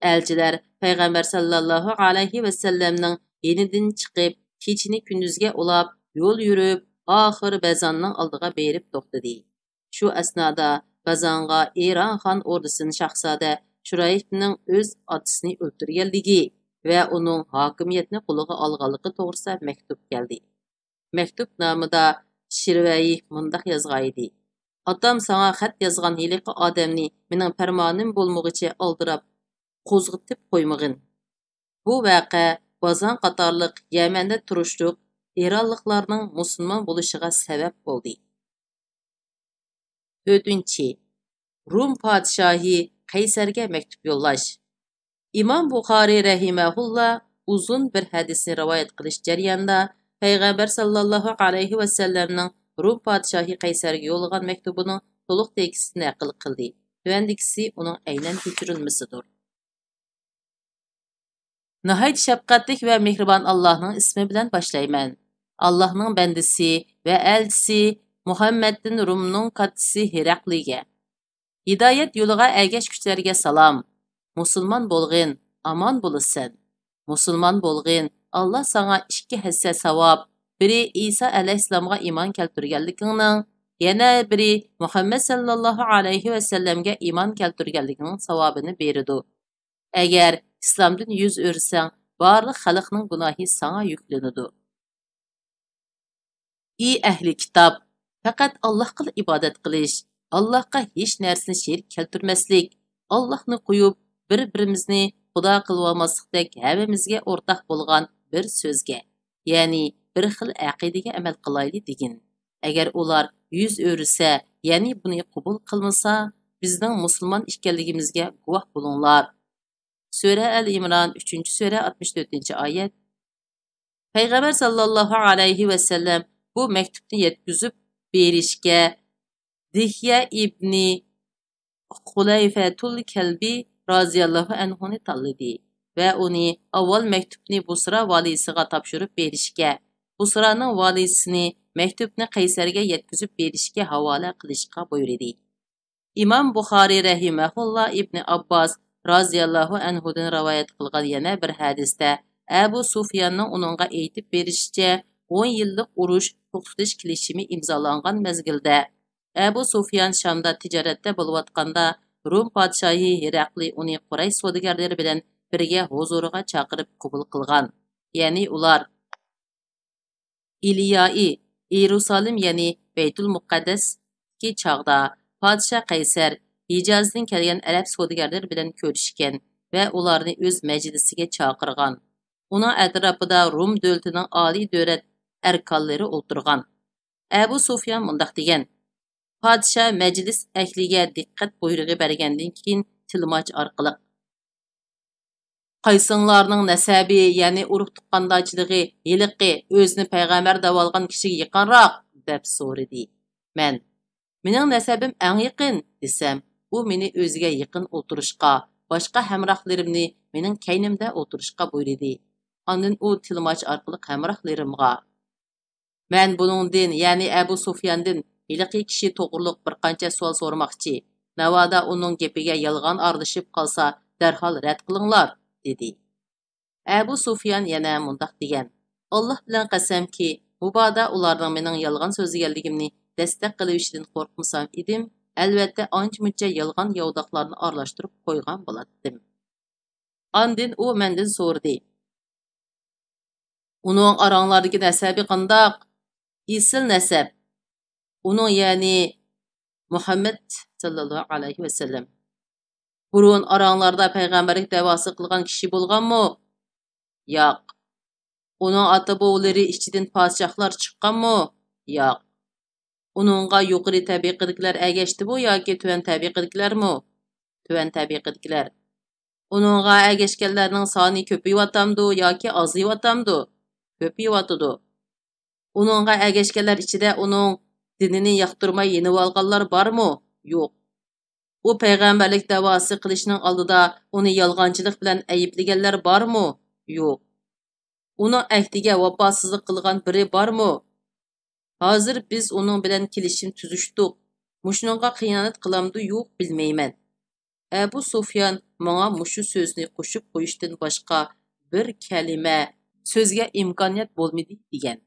ئەلچىلەر پەيغەمبەر ساللاللاھۇ ئەلەيھى ۋەسەللەمنىڭ يېنىدىن چىقىپ، كېچىنى كۈندۈزگە ئۇلاپ، يول يۈرۈپ، ئاخىر بەزاننىڭ ئالدىغا بېرىپ توختىدى. شۇ ئەسنادا بەزانغا ئىران خان ئوردىسىدىن شاھزادە شۇرايفنىڭ ئۆز ئاتىسىنى ئۆلتۈرگەنلىكى ۋە ئۇنىڭ ھاكىمىيەتنى قولىغا ئالغانلىقى توغرىسىدا مەكتۇپ كەلدى. مەكتۇپنامىدا شىرۋەيھ مۇنداق يازغانىدى: «ئاتام ساڭا خەت يازغان ھېلىقى ئادەمنى مېنىڭ پەرمانىم بولمىغۇچە ئالدىراپ قوزغىتىپ قويمىغىن. بۇ ۋەقە بازان قاتارلىق يەمەندە تۇرۇشلۇق ئىرانلىقلارنىڭ مۇسۇلمان بولۇشىغا سەۋەب بولدى.» تۆتىنچى، رۇم پادىشاھى قەيسەرگە مەكتۇپ يوللاش. ئىمام بۇخارىي رەھىمەھۇللا ئۇزۇن بىر ھەدىسنى رىۋايەت قىلىش جەريانىدا پەيغەمبەر ساللاللاھۇ ئەلەيھى ۋەسەللەمنىڭ رۇم پادىشاھى قەيسەرگە يوللىغان مەكتۇبىنىڭ تولۇق تېكىستىنى نەقىل قىلدى. تۆۋەندىكىسى ئۇنىڭ ئەينەن كۆچۈرۈلمىسىدۇر. ناھايىتى شەپقەتلىك ۋە مېھرىبان ئاللاھنىڭ ئىسمى بىلەن باشلايمەن. ئاللاھنىڭ بەندىسى ۋە ئەلچىسى مۇھەممەدتىن رۇمنىڭ كاتتىسى ھېرەقلىگە، ھىدايەت يولىغا ئەگەشكۈچىلەرگە سالام. مۇسۇلمان بولغىن، ئامان بولىسەن. مۇسۇلمان بولغىن، ئاللا ساڭا ئىككى ھەسسە ساۋاب، بىرى ئىسا ئەلەيھىسسالامغا ئىمان كەلتۈرگەنلىكىڭنىڭ، يەنە بىرى مۇھەممەد ساللاللاھۇ ئەلەيھى ۋەسەللەمگە ئىمان كەلتۈرگەنلىكىڭنىڭ ساۋابىنى بېرىدۇ. ئەگەر ئىسلامدىن يۈز ئۆرۈسەڭ، بارلىق خەلقنىڭ گۇناھى ساڭا يۈكلىنىدۇ. ئى ئەھلى كىتاب! پەقەت ئاللاھقىلا ئىبادەت قىلىش، ئاللاھقا ھېچ نەرسىنى شېرىك كەلتۈرمەسلىك، ئاللاھنى قويۇپ، بىر-بىرىمىزنى خۇدا قىلىۋالماسلىقتەك ھەممىمىزگە ئورتاق بولغان بىر سۆزگە، يەنى بىر خىل ئەقىدىگە ئەمەل قىلايلى دېگىن. ئەگەر ئۇلار يۈز ئۆرۈسە، يەنى بۇنى قوبۇل قىلمىسا، بىزنىڭ مۇسۇلمان ئىكەنلىكىمىزگە گۇۋاھ بولۇڭلار. سۈرە ئەل ئىمران، ئۈچىنچى سۈرە، ئاتمىش تۆتىنچى ئايەت. پەيغەمبەر ساللاللاھۇ ئەلەيھى ۋەسەللەم بۇ مەكتۇپنى يەتكۈزۈپ بېرىشكە دىھيە ئىبنى خۇلەيفەتۇل كەلبى رازىياللاھۇ ئەنھۇنى تاللىدى ۋە ئۇنى ئاۋۋال مەكتۇپنى بۇسرا ۋالىسىغا تاپشۇرۇپ بېرىشكە، بۇسرانىڭ ۋالىسىنى مەكتۇپنى قەيسەرگە يەتكۈزۈپ بېرىشكە ھاۋالە قىلىشقا بۇيرۇدى. ئىمام بۇخارىي رەھىمەھۇللا ئىبنى ئابباس رازىياللاھۇ ئەنھۇدىن رىۋايەت قىلغان يەنە بىر ھەدىستە، ئەبۇ سۇفياننىڭ ئۇنىڭغا ئېيتىپ بېرىشىچە، ئون يىللىق ئۇرۇش توختىتىش كېلىشىمى ئىمزالانغان مەزگىلدە، ئەبۇ سۇفيان شامدا تىجارەتتە بولۇۋاتقاندا، روم پادىشاھى ھېرەقلى ئۇنى قۇرەيش سودىگەرلىرى بىلەن بىرگە ھۇزۇرىغا چاقىرىپ قوبۇل قىلغان. يەنى ئۇلار ئىليائى، ئىيرۇسالىم، يەنى بەيتۇل مۇقەددەستىكى چاغدا، پادىشاھ قەيسەر ھىجازدىن كەلگەن ئەرەب سودىگەرلىرى بىلەن كۆرۈشكەن ۋە ئۇلارنى ئۆز مەجلىسىگە چاقىرغان. ئۇنىڭ ئەتراپىدا روم دۆلىتىنىڭ ئالىي دۆلەت ئەركانلىرى ئولتۇرغان. ئەبۇ سۇفيان مۇنداق دېگەن: پادىشاھ مەجلىس ئەھلىگە دىققەت بۇيرۇقى بەرگەندىن كېيىن تىلماچ ئارقىلىق، «قايسىڭلارنىڭ نەسەبى، يەنى ئۇرۇق-تۇغقاندارچىلىقى ھېلىقى ئۆزىنى پەيغەمبەر دەۋالغان كىشىگە يېقىنراق؟» دەپ سورىدى. مەن، «مېنىڭ نەسەبىم ئەڭ يېقىن» دېسەم، ئۇ مېنى ئۆزىگە يېقىن ئولتۇرۇشقا، باشقا ھەمراھلىرىمنى مېنىڭ كەينىمدە ئولتۇرۇشقا بۇيرۇدى. ئاندىن ئۇ تىلماچ ئارقىلىق ھەمراھلىرىمغا، «مەن بۇنىڭدىن، يەنى ئەبۇ سۇفياندىن ھېلىقى كىشى توغرۇلۇق بىر قانچە سوئال سورىماقچى. ناۋادا ئۇنىڭ گېپىگە يالغان ئارىلىشىپ قالسا، دەرھال رەت قىلىڭلار» دېدى. ئەبۇ سۇفيان يەنە مۇنداق دېگەن: «ئاللا بىلەن قەسەمكى، مۇبادا ئۇلارنىڭ مېنىڭ يالغان سۆزلىگەنلىكىمنى دەستەك قىلىۋېلىشىدىن قورقمىسام ئىدىم، ئەلۋەتتە ئانچە-مۇنچە يالغان ياۋىداقلارنى ئارىلاشتۇرۇپ قويغان بولاتتىم.» ئاندىن ئۇ مەندىن سورىدى: «ئۇنىڭ ئاراڭلاردىكى نەسەبى قانداق؟» «ئېسىل نەسەب. ئۇنىڭ، يەنى مۇھەممەد ساللاللاھۇ ئەلەيھى ۋەسەللەم، بۇرۇن ئاراڭلاردا پەيغەمبەرلىك دەۋاسى قىلغان كىشى بولغانمۇ؟» «ياق.» «ئۇنىڭ ئاتا-بوۋىلىرى ئىچىدىن پادىشاھلار چىققانمۇ؟» «ياق.» ئۇنىڭغا يۇقىرى تەبىقىدىكىلەر ئەگەشتىمۇ ياكى تۆۋەن تەبىقىدىكىلەرمۇ؟ تۆۋەن تەبىقىدىكىلەر. ئۇنىڭغا ئەگەشكەنلەرنىڭ سانى كۆپىيىۋاتامدۇ ياكى ئازىيىۋاتامدۇ؟ كۆپىيىۋاتىدۇ. ئۇنىڭغا ئەگەشكەنلەر ئىچىدە ئۇنىڭ دىنىنى ياقتۇرماي يېنىۋالغانلار بارمۇ؟ يوق. ئۇ پەيغەمبەرلىك دەۋاسى قىلىشنىڭ ئالدىدا ئۇنى يالغانچىلىق بىلەن ئەيىبلىگەنلەر بارمۇ؟ يوق. ئۇنىڭ ئەھدىگە ۋاپاسىزلىق قىلغان بىرى بارمۇ؟ ھازىر بىز ئۇنىڭ بىلەن كېلىشىم تۈزۈشتۇق. مۇشۇنىڭغا خىيانەت قىلامدۇ يوق بىلمەيمەن. ئەبۇ سۇفيان ماڭا مۇشۇ سۆزنى قوشۇپ قويۇشتىن باشقا بىر كەلىمە سۆزگە ئىمكانىيەت بولمىدى دېگەن.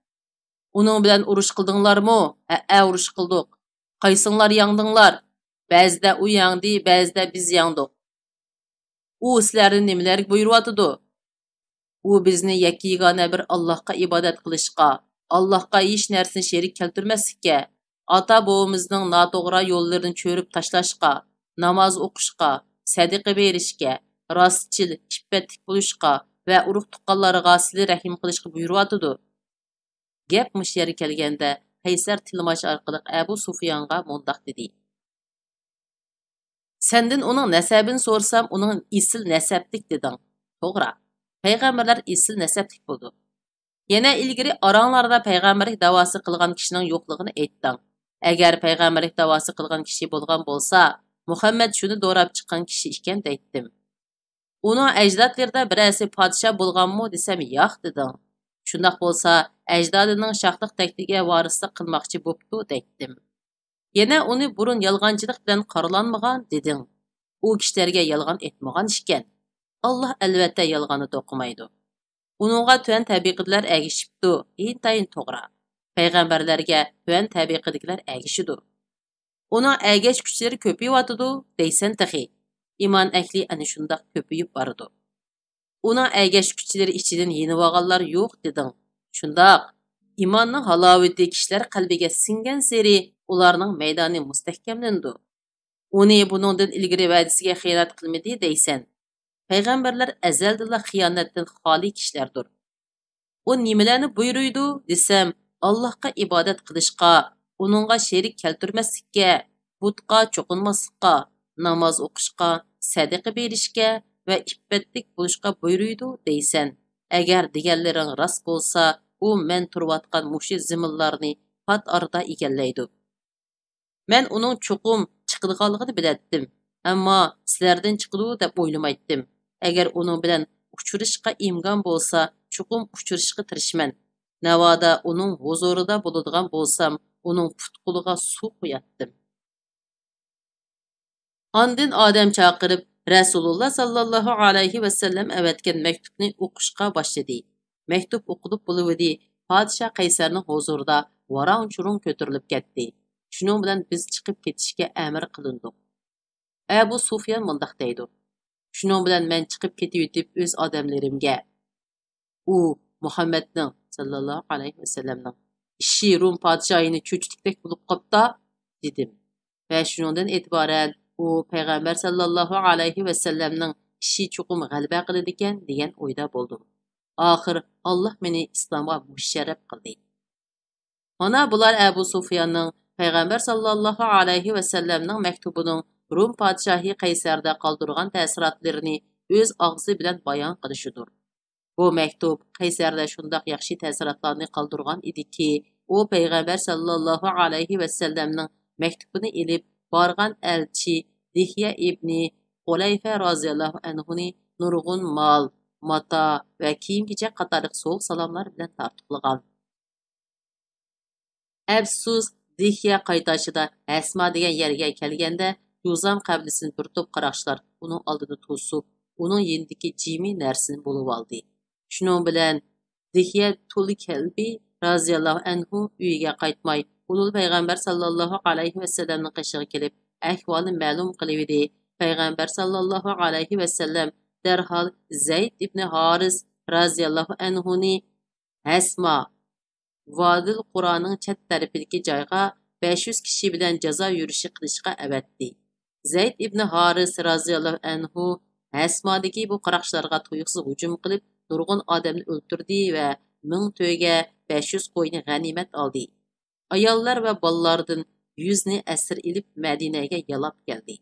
ئۇنىڭ بىلەن ئۇرۇش قىلدىڭلارمۇ؟ ھەئە، ئۇرۇش قىلدۇق. قايسىڭلار يەڭدىڭلار؟ بەزىدە ئۇ يەڭدى، بەزىدە بىز يەڭدۇق. ئۇ سىلەرنى نېمىلەرگە بۇيرۇۋاتىدۇ؟ ئۇ بىزنى يەككە يېگانە بىر ئاللاھقا ئىبادەت قىلىشقا، ئاللاھقا ھېچ نەرسىنى شېرىك كەلتۈرمەسلىككە، ئاتا-بوۋىمىزنىڭ ناتوغرا يوللىرىنى چۆرۈپ تاشلاشقا، ناماز ئوقۇشقا، سەدىقە بېرىشكە، راستچىل، ئىپپەتلىك بولۇشقا ۋە ئۇرۇق-تۇغقانلارغا سىلە-رەھىم قىلىشقا بۇيرۇۋاتىدۇ. گەپ مۇشۇ يەرگە كەلگەندە، قەيسەر تىلماچ ئارقىلىق ئەبۇ سۇفيانغا مۇنداق دېدى: سەندىن ئۇنىڭ نەسەبىنى سورىسام، ئۇنىڭ ئېسىل نەسەبلىك دېدىڭ. توغرا، پەيغەمبەرلەر ئېسىل نەسەبلىك بولىدۇ. يەنە ئىلگىرى ئاراڭلاردا پەيغەمبەرلىك داۋاسى قىلغان كىشىنىڭ يوقلۇقىنى ئېيتتىڭ. ئەگەر پەيغەمبەرلىك داۋاسى قىلغان كىشى بولغان بولسا، مۇھەممەد شۇنى دوراپ چىققان كىشى ئىكەن دەيتتىم. ئۇنىڭ ئەجدادلىرىدا بىرەرسى پادىشاھ بولغانمۇ دېسەم، ياق دېدىڭ. شۇنداق بولسا، ئەجدادىنىڭ شاھلىق تەختىگە ۋارىسلىق قىلماقچى بوپتۇ دەيتتىم. يەنە ئۇنى بۇرۇن يالغانچىلىق بىلەن قارىلانمىغان دېدىڭ. ئۇ كىشىلەرگە يالغان ئېيتمىغان ئىكەن. ئاللاھ ئەلۋەتتە يالغاننى توقۇمايدۇ. ئۇنىڭغا تۆۋەن تەبىقىدىلەر ئەگىشىپتۇ، ئىنتايىن توغرا. پەيغەمبەرلەرگە تۆۋەن تەبىقىدىكىلەر ئەگىشىدۇ. ئۇنىڭ ئەگەشكۈچىلىرى كۆپىيىۋاتىدۇ دەيسەن تېخى. ئىمان ئەھلى ئەنە شۇنداق كۆپىيىپ بارىدۇ. ئۇنىڭ ئەگەشكۈچىلىرى ئىچىدىن يېنىۋالغانلار يوق دېدىڭ. شۇنداق. ئىماننىڭ ھالاۋىتى كىشىلەر قەلبىگە سىڭگەنسېرى ئۇلارنىڭ مەيدانى مۇستەھكەملىنىدۇ. ئۇنى بۇنىڭدىن ئىلگىرى ۋەدىسىگە خىيانەت قىلمىدى دەيسەن. پەيغەمبەرلەر ئەزەلدىنلا خىيانەتتىن خالىي كىشىلەردۇر. ئۇ نېمىلەرنى بۇيرۇيدۇ دېسەم، ئاللاھقا ئىبادەت قىلىشقا، ئۇنىڭغا شېرىك كەلتۈرمەسلىككە، بۇتقا چوقۇنماسلىققا، ناماز ئوقۇشقا، سەدىقە بېرىشكە ۋە ئىپپەتلىك بولۇشقا بۇيرۇيدۇ دەيسەن. ئەگەر دېگەنلىرىڭ راست بولسا، ئۇ مەن تۇرۇۋاتقان مۇشۇ زېمىنلارنى پات ئارىدا ئىگىلەيدۇ. مەن ئۇنىڭ چوقۇم چىقىدىغانلىقىنى بىلەتتىم، ئەمما سىلەردىن چىقىدۇ دەپ ئويلىمايتتىم. ئەگەر ئۇنىڭ بىلەن ئۇچرىشىشقا ئىمكان بولسا، چوقۇم ئۇچرىشىشقا تىرىشىمەن. ناۋادا ئۇنىڭ ھۇزۇرىدا بولىدىغان بولسام، ئۇنىڭ پۇت-قولىغا سۇ قۇياتتىم. ئاندىن ئادەم چاقىرىپ، رەسۇلۇللا ساللاللاھۇ ئەلەيھى ۋەسەللەم ئەۋەتكەن مەكتۇپنى ئوقۇشقا باشلىدى. مەكتۇپ ئوقۇلۇپ بولۇۋىدى، پادىشاھ قەيسەرنىڭ ھۇزۇرىدا ۋاراڭ-چۇرۇڭ كۆتۈرۈلۈپ كەتتى. شۇنىڭ بىلەن بىز چىقىپ كېتىشكە ئەمىر قىلىندۇق. ئەبۇ سۇفيان مۇنداق دەيدۇ: شۇنىڭ بىلەن مەن چىقىپ كېتىۋېتىپ ئۆز ئادەملىرىمگە، ئۇ مۇھەممەدنىڭ ساللاللاھۇ ئەلەيھى ۋەسەللەمنىڭ ئىشى روم پادىشاھىنى چۆچۈتكۈدەك بولۇپ قاپتا، دېدىم. ۋە شۇنىڭدىن ئېتىبارەن ئۇ پەيغەمبەر ساللاللاھۇ ئەلەيھى ۋەسەللەمنىڭ ئىشى چوقۇم غەلىبە قىلىدىكەن دېگەن ئويدا بولدۇم. ئاخىر ئاللاھ مېنى ئىسلامغا مۇشەررەپ قىلدى. مانا بۇلار ئەبۇ سۇفياننىڭ پەيغەمبەر ساللاللاھۇ ئەلەيھى ۋەسەللەمنىڭ مەكتۇبىنىڭ روم پادىشاھى قەيسەردە قالدۇرغان تەسىراتلىرىنى ئۆز ئاغزى بىلەن بايان قىلىشىدۇر. بۇ مەكتۇپ قەيسەردە شۇنداق ياخشى تەسىراتلارنى قالدۇرغان ئىدىكى، ئۇ پەيغەمبەر ساللاللاھۇ ئەلەيھى ۋەسەللەمنىڭ مەكتۇبىنى ئېلىپ بارغان ئەلچى دىھيە ئىبنى خۇلەيفە رازىياللاھۇ ئەنھۇنى نۇرغۇن مال، ماتا ۋە كىيىم-كېچەك قاتارلىق سوۋغا-سالاملار بىلەن تارتۇقلىغان. ئەپسۇس، دىھيە قايتاشىدا ھەسما دېگەن يەرگە كەلگەندە، جۇزام قەبىلىسىدىن بىر توپ قاراقچىلار ئۇنىڭ ئالدىدا توسۇپ، ئۇنىڭ يېنىدىكى جىمى نەرسىنى بولۇۋالدى. شۇنىڭ بىلەن دىھيە تۇل كەلبى رازىياللاھۇ ئەنھۇ ئۆيىگە قايتماي، ئۇلۇغ پەيغەمبەر ساللاللاھۇ ئەلەيھى ۋەسەللەمنىڭ قېشىغا كېلىپ، ئەھۋالنى مەلۇم قىلىۋىدى. پەيغەمبەر ساللاللاھۇ ئەلەيھى ۋەسەللەم دەرھال زەيد ئىبنى ھارىس رازىياللاھۇ ئەنھۇنى ھەسما، ۋادىل قۇرانىڭ چەت تەرىپىدىكى جايغا بەش يۈز كىشى بىلەن جازا يۈرۈشى قىلىشقا ئەۋەتتى. زەيد ئىبنى ھارىس رازىياللاھۇ ئەنھۇ ھەسمادىكى بۇ قاراقچىلارغا تۇيۇقسىز ھۇجۇم قىلىپ، نۇرغۇن ئادەمنى ئۆلتۈردى ۋە مىڭ تۆگە، بەش يۈز قوينى غەنىيمەت ئالدى. ئاياللار ۋە بالىلاردىن يۈزنى ئەسىر ئېلىپ، مەدىنەگە يالاپ كەلدى.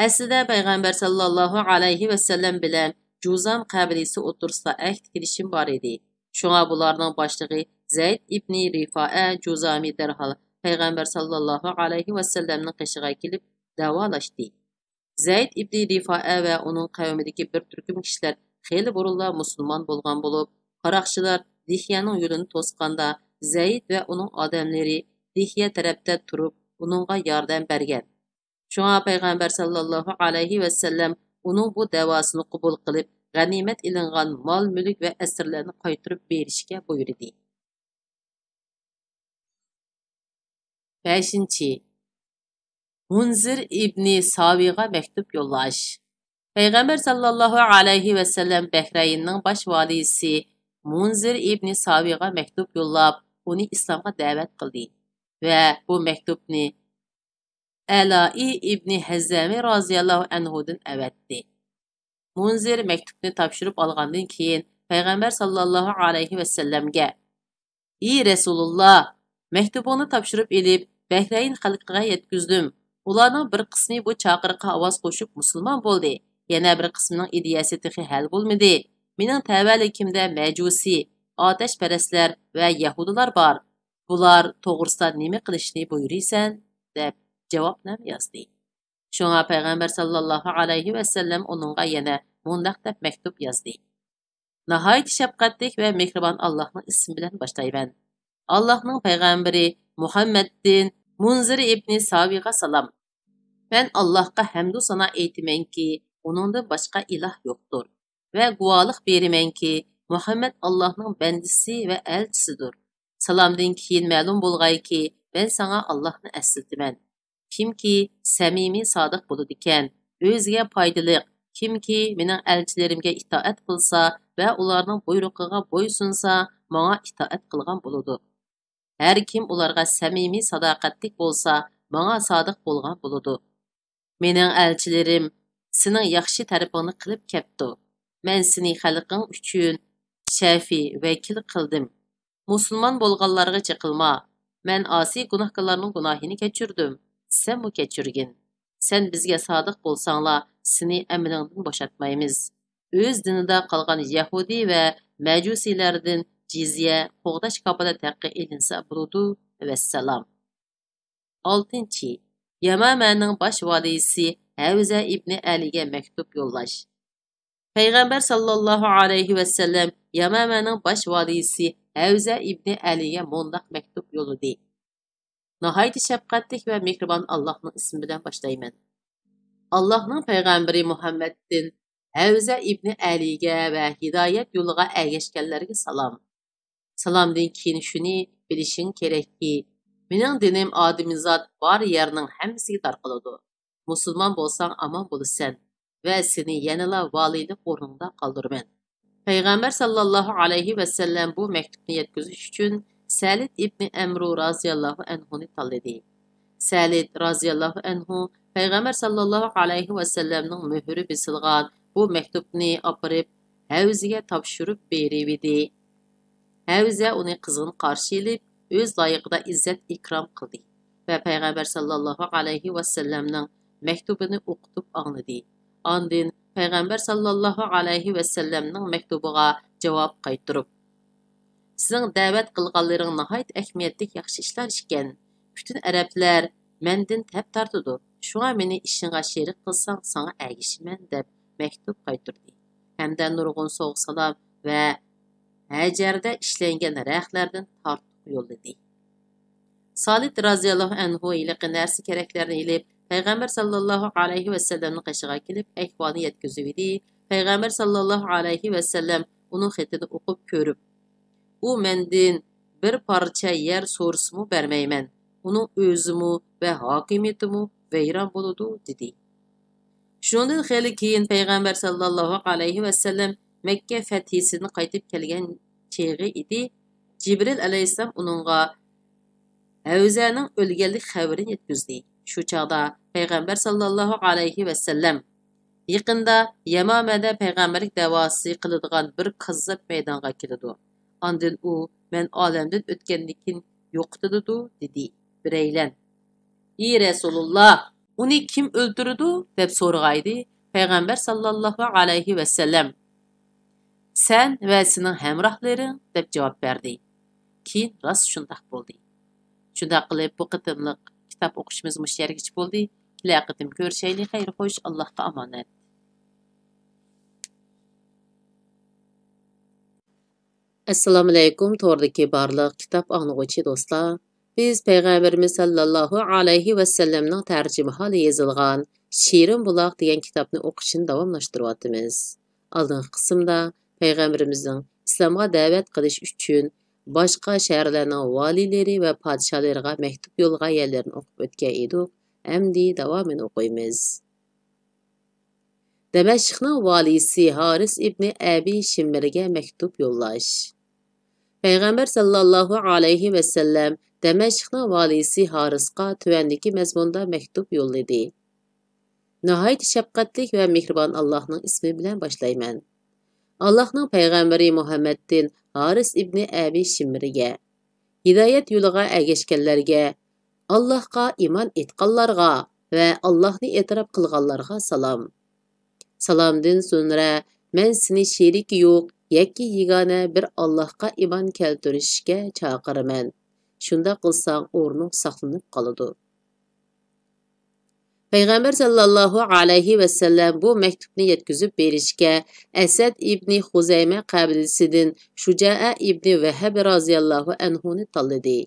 ئەسلىدە پەيغەمبەر ساللاللاھۇ ئەلەيھى ۋەسەللەم بىلەن جۇزام قەبىلىسى ئوتتۇرىسىدا ئەھدى كېلىشىم بار ئىدى. شۇڭا بۇلارنىڭ باشلىقى زەيد ئىبنى رىفائە جۇزامى دەرھال پەيغەمبەر ساللاللاھۇ ئەلەيھى ۋەسەللەمنىڭ قېشىغا كېلىپ داۋالاشتى. زەيد ئىبنى رىفائە ۋە ئۇنىڭ قەۋمىدىكى بىر تۈركۈم كىشىلەر خېلى بۇرۇنلا مۇسۇلمان بولغان بولۇپ، قاراقچىلار دىھيەنىڭ يولىنى توسقاندا، زەيد ۋە ئۇنىڭ ئادەملىرى دىھيە تەرەپتە تۇرۇپ، ئۇنىڭغا ياردەم بەرگەن. شۇڭا پەيغەمبەر ساللاللاھۇ ئەلەيھى ۋەسەللەم ئۇنىڭ بۇ دەۋاسىنى قوبۇل قىلىپ، غەنىيمەت ئېلىنغان مال-مۈلۈك ۋە ئەسىرلەرنى قايتۇرۇپ بېرىشكە بۇيرۇدى. بەشىنچى، مۇنزىر ئىبنى ساۋىغا مەكتۇپ يوللاش. پەيغەمبەر ساللاللاھۇ ئەلەيھى ۋەسەللەم بەھرەيننىڭ باش ۋالىسى مۇنزىر ئىبنى ساۋىغا مەكتۇپ يوللاپ، ئۇنى ئىسلامغا دەۋەت قىلدى ۋە بۇ مەكتۇپنى ئەلائى ئىبنى ھەززەمى رازىياللاھۇ ئەنھۇدىن ئەۋەتتى. مۇنزىر مەكتۇپنى تاپشۇرۇپ ئالغاندىن كېيىن، پەيغەمبەر ساللاللاھۇ ئەلەيھى ۋەسەللەمگە، ئى رەسۇلۇللا، مەكتۇبۇڭنى تاپشۇرۇپ ئېلىپ، بەھرەين خەلقىگە يەتكۈزدۈم. ئۇلارنىڭ بىر قىسمى بۇ چاقىرىققا ئاۋاز قوشۇپ مۇسۇلمان بولدى، يەنە بىر قىسمىنىڭ ئىدىيەسى تېخى ھەل بولمىدى. مېنىڭ تەۋەلىكىمدە مەجۇسى، ئاتەشپەرەسلەر ۋە يەھۇدىيلار بار. بۇلار توغرىسىدا نېمە قىلىشنى بۇيرۇيسەن؟ دەپ جاۋابنامە يازدى. شۇڭا پەيغەمبەر ساللاللاھۇ ئەلەيھى ۋەسەللەم ئۇنىڭغا يەنە مۇنداق دەپ مەكتۇپ يازدى: ناھايىتى شەپقەتلىك ۋە مېھرىبان ئاللاھنىڭ ئىسمى بىلەن باشلايمەن. ئاللاھنىڭ پەيغەمبىرى مۇھەممەدتىن مۇنزىر ئىبنى ساۋىغا سالام. مەن ئاللاھقا ھەمدۇ سانا ئېيتىمەنكى، ئۇنىڭدىن باشقا ئىلاھ يوقتۇر. ۋە گۇۋاھلىق بېرىمەنكى، مۇھەممەد ئاللاھنىڭ بەندىسى ۋە ئەلچىسىدۇر. سالامدىن كېيىن مەلۇم بولغايكى، مەن ساڭا ئاللاھنى ئەسلىتىمەن. كىمكى سەمىمىي سادىق بولىدىكەن، ئۆزىگە پايدىلىق، كىمكى مېنىڭ ئەلچىلىرىمگە ئىتائەت قىلسا ۋە ئۇلارنىڭ بۇيرۇقىغا بويسۇنسا، ماڭا ئىتائەت قىلغان بولىدۇ. ھەر كىم ئۇلارغا سەمىمىي ساداقەتلىك بولسا، ماڭا سادىق بولغان بولىدۇ. مېنىڭ ئەلچىلىرىم سېنىڭ ياخشى تەرىپىڭنى قىلىپ كەپتۇ. مەن سېنى خەلقىڭ ئۈچۈن شەفىي، ۋەكىل قىلدىم. مۇسۇلمان بولغانلارغا چېقىلما. مەن ئاسىي گۇناھكارلارنىڭ گۇناھىنى كەچۈردۈم. سەنمۇ كەچۈرگىن. سەن بىزگە سادىق بولساڭلا، سېنى ئەمىلىڭدىن بوشاتمايمىز. ئۆز دىنىدا قالغان يەھۇدىي ۋە مەجۇسىيلەردىن جىزيە، قوغداش كاپالەت ھەققى ئېلىنسا بولىدۇ. ۋەسسالام. ئالتىنچى، يەمامەنىڭ باش ۋالىيسى ھەۋزە ئىبنى ئەلىگە مەكتۇپ يوللاش. پەيغەمبەر ساللاللاھۇ ئەلەيھى ۋەسەللەم يەمامەنىڭ باش ۋالىيسى ھەۋزە ئىبنى ئەلىگە مۇنداق مەكتۇپ يوللىدى: ناھايىتى شەپقەتلىك ۋە مېھرىبان ئاللاھنىڭ ئىسمى بىلەن باشلايمەن. ئاللاھنىڭ پەيغەمبىرى مۇھەممەدتىن ھەۋزە ئىبنى ئەلىگە ۋە ھىدايەت يولىغا ئەگەشكەنلەرگە سالام. سالامدىن كېيىن شۇنى بىلىشىڭ كېرەككى، مېنىڭ دىنىم ئادىمىزات بار يەرنىڭ ھەممىسىگە تارقىلىدۇ. مۇسۇلمان بولساڭ ئامان بولىسەن ۋە سېنى يەنىلا ۋالىيلىق ئورنۇڭدا قالدۇرىمەن. پەيغەمبەر ساللاللاھۇ ئەلەيھى ۋەسەللەم بۇ مەكتۇبنى يەتكۈزۈش ئۈچۈن سەلىت ئىبنى ئەمرۇ رازىياللاھۇ ئەنھۇنى تاللىدى. سەلىت رازىياللاھۇ ئەنھۇ پەيغەمبەر ساللاللاھۇ ئەلەيھى ۋەسەللەمنىڭ مۆھۈرى بېسىلغان بۇ مەكتۇبنى ئاپىرىپ، ھەۋزىگە تاپشۇرۇپ بېرىۋىدى. ھەۋزە ئۇنى قىزغىن قارشى ئېلىپ، ئۆز لايىقىدا ئىززەت-ئىكرام قىلدى ۋە پەيغەمبەر ساللاللاھۇ ئەلەيھى ۋەسەللەمنىڭ مەكتۇبىنى ئوقۇتۇپ ئاڭلىدى. ئاندىن پەيغەمبەر ساللاللاھۇ ئەلەيھى ۋەسەللەمنىڭ مەكتۇبىغا جاۋاب قايتۇرۇپ، سىزنىڭ دەۋەت قىلغانلىرىڭ ناھايىتى ئەھمىيەتلىك ياخشى ئىشلار ئىكەن. پۈتۈن ئەرەبلەر مەندىن تەپ تارتىدۇ. شۇڭا مېنى ئىشىڭغا شېرىك قىلساڭ، ساڭا ئەگىشىمەن، دەپ مەكتۇپ قايتۇردى. ھەمدە نۇرغۇن سوغا-سالام ۋە ھەجەردە ئىشلەنگەن رەختلەردىن تارتۇق يوللىدى. سالىت رازىياللاھۇ ئەنھۇ ھېلىقى نەرسە-كېرەكلەرنى ئېلىپ، پەيغەمبەر ساللاللاھۇ ئەلەيھى ۋەسەللەمنىڭ قېشىغا كېلىپ، ئەھۋالنى يەتكۈزۈۋىدى. پەيغەمبەر ساللاللاھۇ ئەلەيھى ۋەسەللەم ئۇنىڭ خېتىنى ئوقۇپ كۆرۈپ، ئۇ مەندىن بىر پارچە يەر سورىسىمۇ بەرمەيمەن، ئۇنىڭ ئۆزىمۇ ۋە ھاكىمىيىتىمۇ ۋەيران بولىدۇ، دېدى. شۇنىڭدىن خېلى كېيىن پەيغەمبەر ساللاللاھۇ ئەلەيھى ۋەسەللەم مەككە فەتھىسىدىن قايتىپ كەلگەن چېغى ئىدى. جىبرىل ئەلەيھىسسالام ئۇنىڭغا ھەۋزەنىڭ ئۆلگەنلىك خەۋىرىنى يەتكۈزدى. شۇ چاغدا پەيغەمبەر ساللاللاھۇ ئەلەيھى ۋەسەللەم، يېقىندا يەمامەدە پەيغەمبەرلىك دەۋاسى قىلىدىغان بىر كاززاپ مەيدانغا كېلىدۇ. ئاندىن ئۇ، مەن ئالەمدىن ئۆتكەندىن كېيىن يوقىتىدۇ، دېدى. بىرەيلەن، ئى رەسۇلۇللا، ئۇنى كىم ئۆلتۈرىدۇ؟ دەپ سورىغايدى. پەيغەمبەر ساللاللاھۇ ئەلەيھى ۋەسەللەم، سەن ۋە سېنىڭ ھەمراھلىرىڭ، دەپ جاۋاب بەردى. كېيىن راست شۇنداق بولدى. شۇنداق قىلىپ، بۇ قېتىملىق كىتاب ئوقۇشىمىز مۇشۇ يەرگىچە بولدى. كېلەر قېتىم كۆرۈشەيلى. خەير خوش، ئاللاھقا ئامانەت. ئەسسالامۇئەلەيكۇم، توردىكى بارلىق كىتاب ئاڭلىغۇچى دوستلار، بىز پەيغەمبىرىمىز ساللاللاھۇ ئەلەيھى ۋەسەللەمنىڭ تەرجىمىھالى يېزىلغان شېرىن بۇلاق دېگەن كىتابنى ئوقۇشنى داۋاملاشتۇرۇۋاتىمىز. ئالدىنقى قىسىمدا پەيغەمبىرىمىزنىڭ ئىسلامغا دەۋەت قىلىش ئۈچۈن باشقا شەھەرلەرنىڭ ۋالىيلىرى ۋە پادىشاھلىرىغا مەكتۇپ يوللىغان يەرلىرىنى ئوقۇپ ئۆتكەن ئىدۇق. ئەمدى داۋامىنى ئوقۇيمىز. دەمەشقنىڭ ۋالىيسى ھارىس ئىبنى ئەبى شىممىرگە مەكتۇپ يوللاش. پەيغەمبەر ساللاللاھۇ ئەلەيھى ۋەسەللەم دەمەشقنىڭ ۋالىيسى ھارىسقا تۆۋەندىكى مەزمۇندا مەكتۇپ يوللىدى. ناھايىتى شەپقەتلىك ۋە مېھرىبان ئاللاھنىڭ ئىسمى بىلەن باشلايمەن. ئاللاھنىڭ پەيغەمبىرى مۇھەممەدتىن ھارىس ئىبنى ئەبى شىممىرگە، ھىدايەت يولىغا ئەگەشكەنلەرگە، ئاللاھقا ئىمان ئېيتقانلارغا ۋە ئاللاھنى ئېتىراپ قىلغانلارغا سالام. سالامدىن سۆنرە، مەن سېنى شېرىكى يوق، يەككە يېگانە بىر ئاللاھقا ئىمان كەلتۈرۈشكە چاقىرىمەن. شۇنداق قىلساڭ، ئورنۇڭ ساقلىنىپ قالىدۇ. پەيغەمبەر ساللاللاھۇ ئەلەيھى ۋەسەللەم بۇ مەكتۇپنى يەتكۈزۈپ بېرىشكە، ئەسەد ئىبنى خۇزەيمە قەبىلىسىدىن شۇجائە ئىبنى ۋەھەب رازىياللاھۇ ئەنھۇنى تاللىدى.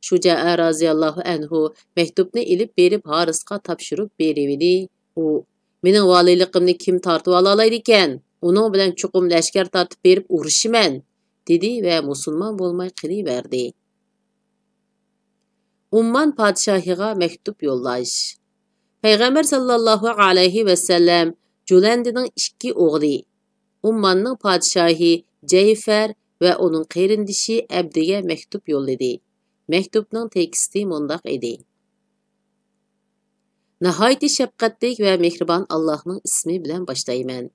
شۇجائە رازىياللاھۇ ئەنھۇ مەكتۇپنى ئېلىپ بېرىپ ھارىسقا تاپشۇرۇپ بېرىۋىدى. ئۇ، مېنىڭ ۋالىيلىقىمنى كىم تارتىۋالالايدىكەن؟ ئۇنىڭ بىلەن چوقۇم لەشكەر تارتىپ بېرىپ ئۇرۇشىمەن، دېدى ۋە مۇسۇلمان بولماي قېلىۋەردى. ئۇممان پادىشاھىغا مەكتۇپ يوللاش. پەيغەمبەر ساللاللاھۇ ئەلەيھى ۋەسەللەم جۇلەندىنىڭ ئىككى ئوغلى، ئۇمماننىڭ پادىشاھى جەيفەر ۋە ئۇنىڭ قېرىندىشى ئەبدىگە مەكتۇپ يوللىدى. مەكتۇپنىڭ تېكىستى مۇنداق ئىدى: ناھايىتى شەپقەتلىك ۋە مېھرىبان ئاللاھنىڭ ئىسمى بىلەن باشلايمەن.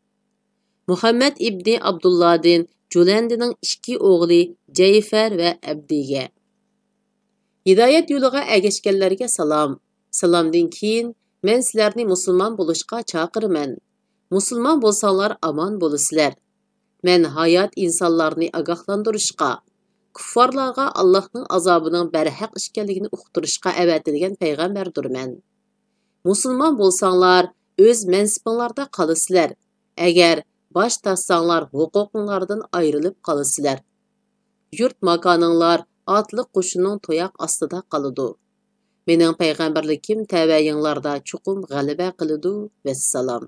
مۇھەممەد ئىبنى ئابدۇللادىن جۇلەندىنىڭ ئىككى ئوغلى جەيفەر ۋە ئەبدىگە. ھىدايەت يولىغا ئەگەشكەنلەرگە سالام. سالامدىن كېيىن، مەن سىلەرنى مۇسۇلمان بولۇشقا چاقىرىمەن. مۇسۇلمان بولساڭلار ئامان بولىسىلەر. مەن ھايات ئىنسانلارنى ئاگاھلاندۇرۇشقا، كۇففارلارغا ئاللاھنىڭ ئازابىنىڭ بەرھەق ئىكەنلىكىنى ئۇقتۇرۇشقا ئەۋەتىلگەن پەيغەمبەردۇرمەن. مۇسۇلمان بولساڭلار، ئۆز مەنسىپىڭلاردا قالىسىلەر. ئەگەر باش تارتساڭلار، ھوقۇقۇڭلاردىن ئايرىلىپ قالىسىلەر. يۇرت ماكانىڭلار ئاتلىق قوشۇننىڭ تۇياق ئاستىدا قالىدۇ. مېنىڭ پەيغەمبەرلىكىم تەۋەيىڭلاردا چوقۇم غەلىبە قىلىدۇ. ۋەسسالام.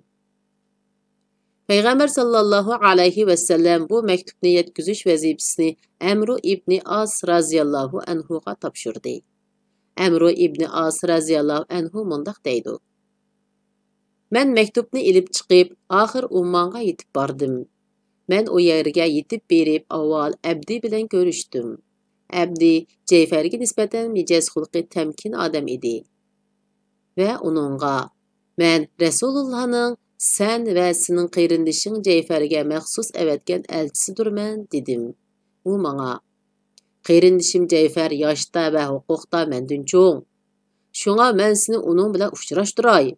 پەيغەمبەر ساللاللاھۇ ئەلەيھى ۋەسەللەم بۇ مەكتۇپنى يەتكۈزۈش ۋەزىپىسىنى ئەمرۇ ئىبنى ئاس رازىياللاھۇ ئەنھۇغا تاپشۇردى. ئەمرۇ ئىبنى ئاس رازىياللاھۇ ئەنھۇ مۇنداق دەيدۇ: مەن مەكتۇپنى ئېلىپ چىقىپ، ئاخىر ئۇممانغا يېتىپ باردىم. مەن ئۇ يەرگە يېتىپ بېرىپ، ئاۋۋال ئەبدى بىلەن كۆرۈشتۈم. ئەبدى جەيفەرگە نىسبەتەن مىجەز خۇلقى تەمكىن ئادەم ئىدى. ۋە ئۇنىڭغا، مەن رەسۇلۇللانىڭ سەن ۋە سېنىڭ قېرىندىشىڭ جەيفەرگە مەخسۇس ئەۋەتكەن ئەلچىسىدۇرمەن، دېدىم. ئۇ ماڭا، قېرىندىشىم جەيفەر ياشتا ۋە ھوقۇقتا مەندىن چوڭ. شۇڭا مەن سېنى ئۇنىڭ بىلەن ئۇچراشتۇراي.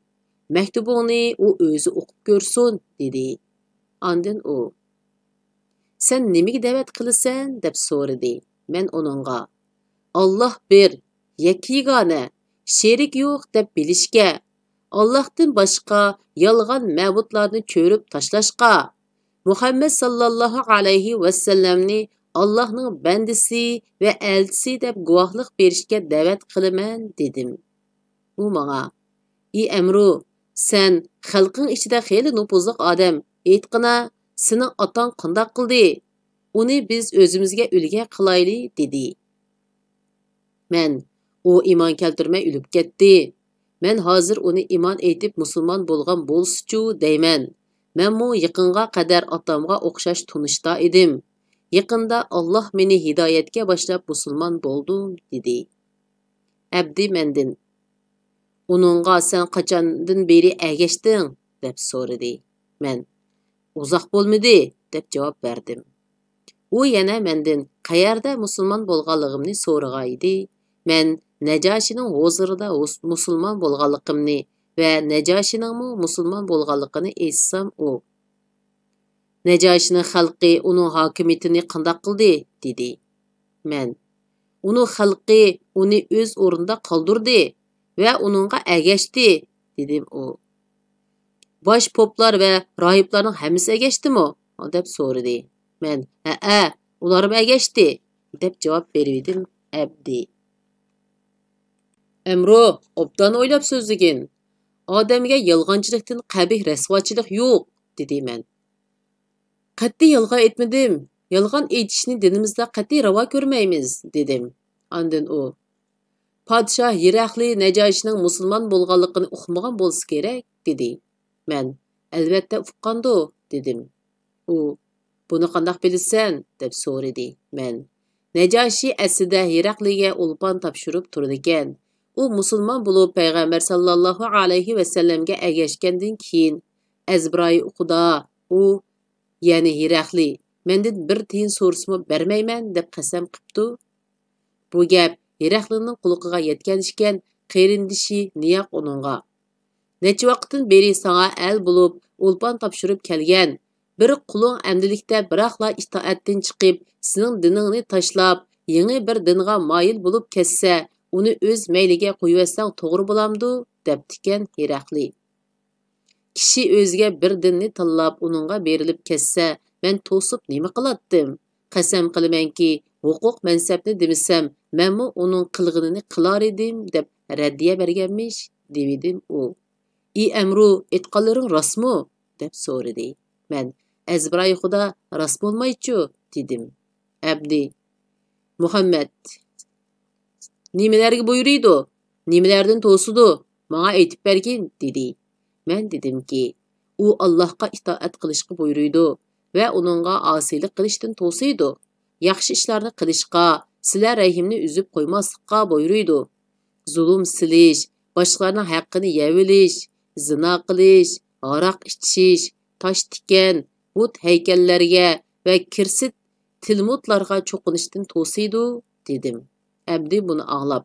مەكتۇبۇڭنى ئۇ ئۆزى ئوقۇپ كۆرسۇن، دېدى. ئاندىن ئۇ، سەن نېمىگە دەۋەت قىلىسەن؟ دەپ سورىدى. مەن ئۇنىڭغا، ئاللاھ بىر، يەككە يېگانە، شېرىك يوق دەپ بىلىشكە، ئاللاھتىن باشقا يالغان مەبۇدلارنى چۆرۈپ تاشلاشقا، مۇھەممەد ساللاللاھۇ ئەلەيھى ۋەسەللەمنى ئاللاھنىڭ بەندىسى ۋە ئەلچىسى دەپ گۇۋاھلىق بېرىشكە دەۋەت قىلىمەن، دېدىم. ئۇ ماڭا، ئى ئەمرۇ، سەن خەلقىڭ ئىچىدە خېلى نوپۇزلۇق ئادەم، ئېيتقىنا، سېنىڭ ئاتاڭ قانداق قىلدى؟ ئۇنى بىز ئۆزىمىزگە ئۈلگە قىلايلى، دېدى. مەن، ئۇ ئىمان كەلتۈرمەي ئۆلۈپ كەتتى. مەن ھازىر ئۇنى ئىمان ئېيتىپ مۇسۇلمان بولغان بولسىچۇ دەيمەن. مەنمۇ يېقىنغا قەدەر ئاتامغا ئوخشاش تونۇشتا ئىدىم. يېقىندا ئاللاھ مېنى ھىدايەتكە باشلاپ مۇسۇلمان بولدۇم، دېدى. ئەبدى مەندىن، ئۇنىڭغا سەن قاچاندىن بېرى ئەگەشتىڭ؟ دەپ سورىدى. مەن، ئۇزاق بولمىدى، دەپ جاۋاب بەردىم. ئۇ يەنە مەندىن قەيەردە مۇسۇلمان بولغانلىقىمنى سورىغانىدى. مەن نەجاشىنىڭ ھۇزۇرىدا ھۇس-، مۇسۇلمان بولغانلىقىمنى ۋە نەجاشىنىڭمۇ مۇسۇلمان بولغانلىقىنى ئېيتسام، ئۇ، «نەجاشىنىڭ خەلقى ئۇنىڭ ھاكىمىيىتىنى قانداق قىلدى؟» دېدى. مەن، «ئۇنىڭ خەلقى ئۇنى ئۆز ئورنىدا قالدۇردى ۋە ئۇنىڭغا ئەگەشتى» دېدىم. ئۇ، «باش پوپلار ۋە راھىبلارنىڭ ھەممىسى ئەگەشتىمۇ؟» دەپ سورىدى. مەن، «ھەئە، ئۇلارمۇ ئەگەشتى» دەپ جاۋاب بېرىۋىدىم. ئەبدى، «ئەمرۇ، ئوبدان ئويلاپ سۆزلىگىن. ئادەمگە يالغانچىلىقتىن قەبىھ رەسۋاچىلىق يوق» دېدى. مەن، «قەتئىي يالغان ئېيتمىدىم. يالغان ئېيتىشنى دىنىمىزدا قەتئىي راۋا كۆرمەيمىز» دېدىم. ئاندىن ئۇ، «پادىشاھ ھېراقلى نەجاشىنىڭ مۇسۇلمان بولغانلىقىنى ئۇقمىغان بولسا كېرەك» دېدى. مەن، «ئەلۋەتتە ئۇققاندۇ» دېدىم. ئۇ، «بۇنى قانداق بىلىسەن؟» دەپ سورىدى. مەن، «نەجاشى ئەسلىدە ھېراقلىگە ئولپان تاپشۇرۇپ تۇرىدىكەن. ئۇ مۇسۇلمان بولۇپ، پەيغەمبەر ساللاللاھۇ ئەلەيھى ۋەسەللەمگە ئەگەشكەندىن كېيىن، ئەزبىرايى ئۇقىدا ئۇ، يەنى ھېراقلى، مەندىن بىر تىيىن سورىسىمۇ بەرمەيمەن دەپ قەسەم قىپتۇ.» بۇ گەپ ھېراقلىنىڭ قۇلىقىغا يەتكەن ئىكەن، قېرىندىشى نىياق ئۇنىڭغا، «نەچچە ۋاقىتتىن بېرى ساڭا ئەل بولۇپ، ئولپان تاپشۇرۇپ كەلگەن. بىر قۇلۇڭ ئەمدىلىكتە بىراقلا ئىتائەتتىن چىقىپ، سېنىڭ دىنىڭنى تاشلاپ، يېڭى بىر دىنغا مايىل بولۇپ كەتسە، ئۇنى ئۆز مەيلىگە قويۇۋەتسەڭ توغرا بولامدۇ؟» دەپتىكەن ھېراقلى. «كىشى ئۆزىگە بىر دىننى تاللاپ، ئۇنىڭغا بېرىلىپ كەتسە، مەن توسۇپ نېمە قىلاتتىم؟ قەسەم قىلىمەنكى، ھوقۇق مەنسەپنى دېمىسەم، مەنمۇ ئۇنىڭ قىلغىنىنى قىلارىدىم» دەپ رەددىيە بەرگەنمىش، دېۋىدىم. ئۇ، «ئى ئەمرۇ، ئېيتقانلىرىڭ راستمۇ؟» دەپ سورىدى. مەن، «ئەزبىرايى خۇدا، راست بولمايچۇ؟» دېدىم. ئەبدى، «مۇھەممەد نېمىلەرگە بۇيرۇيدۇ؟ نېمىلەردىن توسىدۇ؟ ماڭا ئېيتىپ بەرگىن» دېدى. مەن دېدىمكى، «ئۇ ئاللاھقا ئىتائەت قىلىشقا بۇيرۇيدۇ ۋە ئۇنىڭغا ئاسىيلىق قىلىشتىن توسىيدۇ. ياخشى ئىشلارنى قىلىشقا، سىلە رەھىمنى ئۈزۈپ قويماسلىققا بۇيرۇيدۇ. زۇلۇم سېلىش، باشقىلارنىڭ ھەققىنى يەۋېلىش، زىنا قىلىش، ھاراق ئىچىش، تاش تىكەن، بۇت ھەيكەللەرگە ۋە كىرسىت تىلمۇتلارغا چوقۇنۇشتىن توسىيدۇ» دېدىم. ئەمدى بۇنى ئاڭلاپ،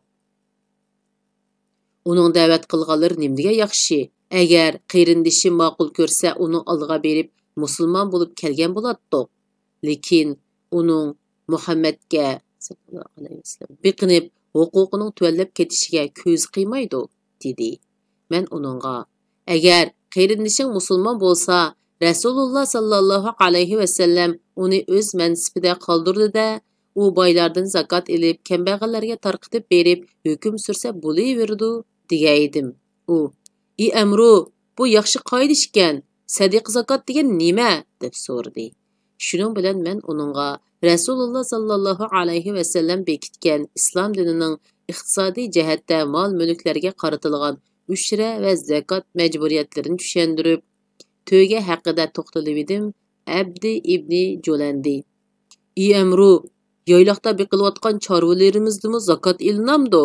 «ئۇنىڭ دەۋەت قىلغانلىرى نېمىدېگەن ياخشى؟ ئەگەر قېرىندىشى ماقۇل كۆرسە، ئۇنىڭ ئالدىغا بېرىپ مۇسۇلمان بولۇپ كەلگەن بولاتتۇق. لېكىن ئۇنىڭ مۇھەممەدكە بېقىنىپ، ھوقۇقىنىڭ تۆۋەنلەپ كېتىشىگە كۆزى قىيمايدۇ» دېدى. مەن ئۇنىڭغا، «ئەگەر قېرىندىشىڭ مۇسۇلمان بولسا، رەسۇلۇللا ساللاللاھۇ ئەلەيھى ۋەسەللەم ئۇنى ئۆز مەنسىپىدە قالدۇردى-دە، ئۇ بايلاردىن زاكات ئېلىپ، كەمبەغەللەرگە تارقىتىپ بېرىپ، ھۆكۈم سۈرسە بولۇۋېرىدۇ» دېگەيدىم. ئۇ، «ئى ئەمرۇ، بۇ ياخشى قائىدە ئىكەن، سەدىقە زاكات دېگەن نېمە؟» دەپ سورىدى. شۇنىڭ بىلەن مەن ئۇنىڭغا رەسۇلۇللا ساللاللاھۇ ئەلەيھى ۋەسەللەم بېكىتكەن ئىسلام دىنىنىڭ ئىقتىسادىي جەھەتتە مال-مۈلۈكلەرگە قارىتىلغان ئۈجرە ۋە زاكات مەجبۇرىيەتلىرىنى چۈشەندۈرۈپ، تۆگە ھەققىدە توختىلىۋىدىم. ئەبدى ئىبنى جۇلەندى، «ئى ئەمرۇ، يايلاقتا بېقىلىۋاتقان چارۋىلىرىمىزدىمۇ زاكات ئېلىنامدۇ؟»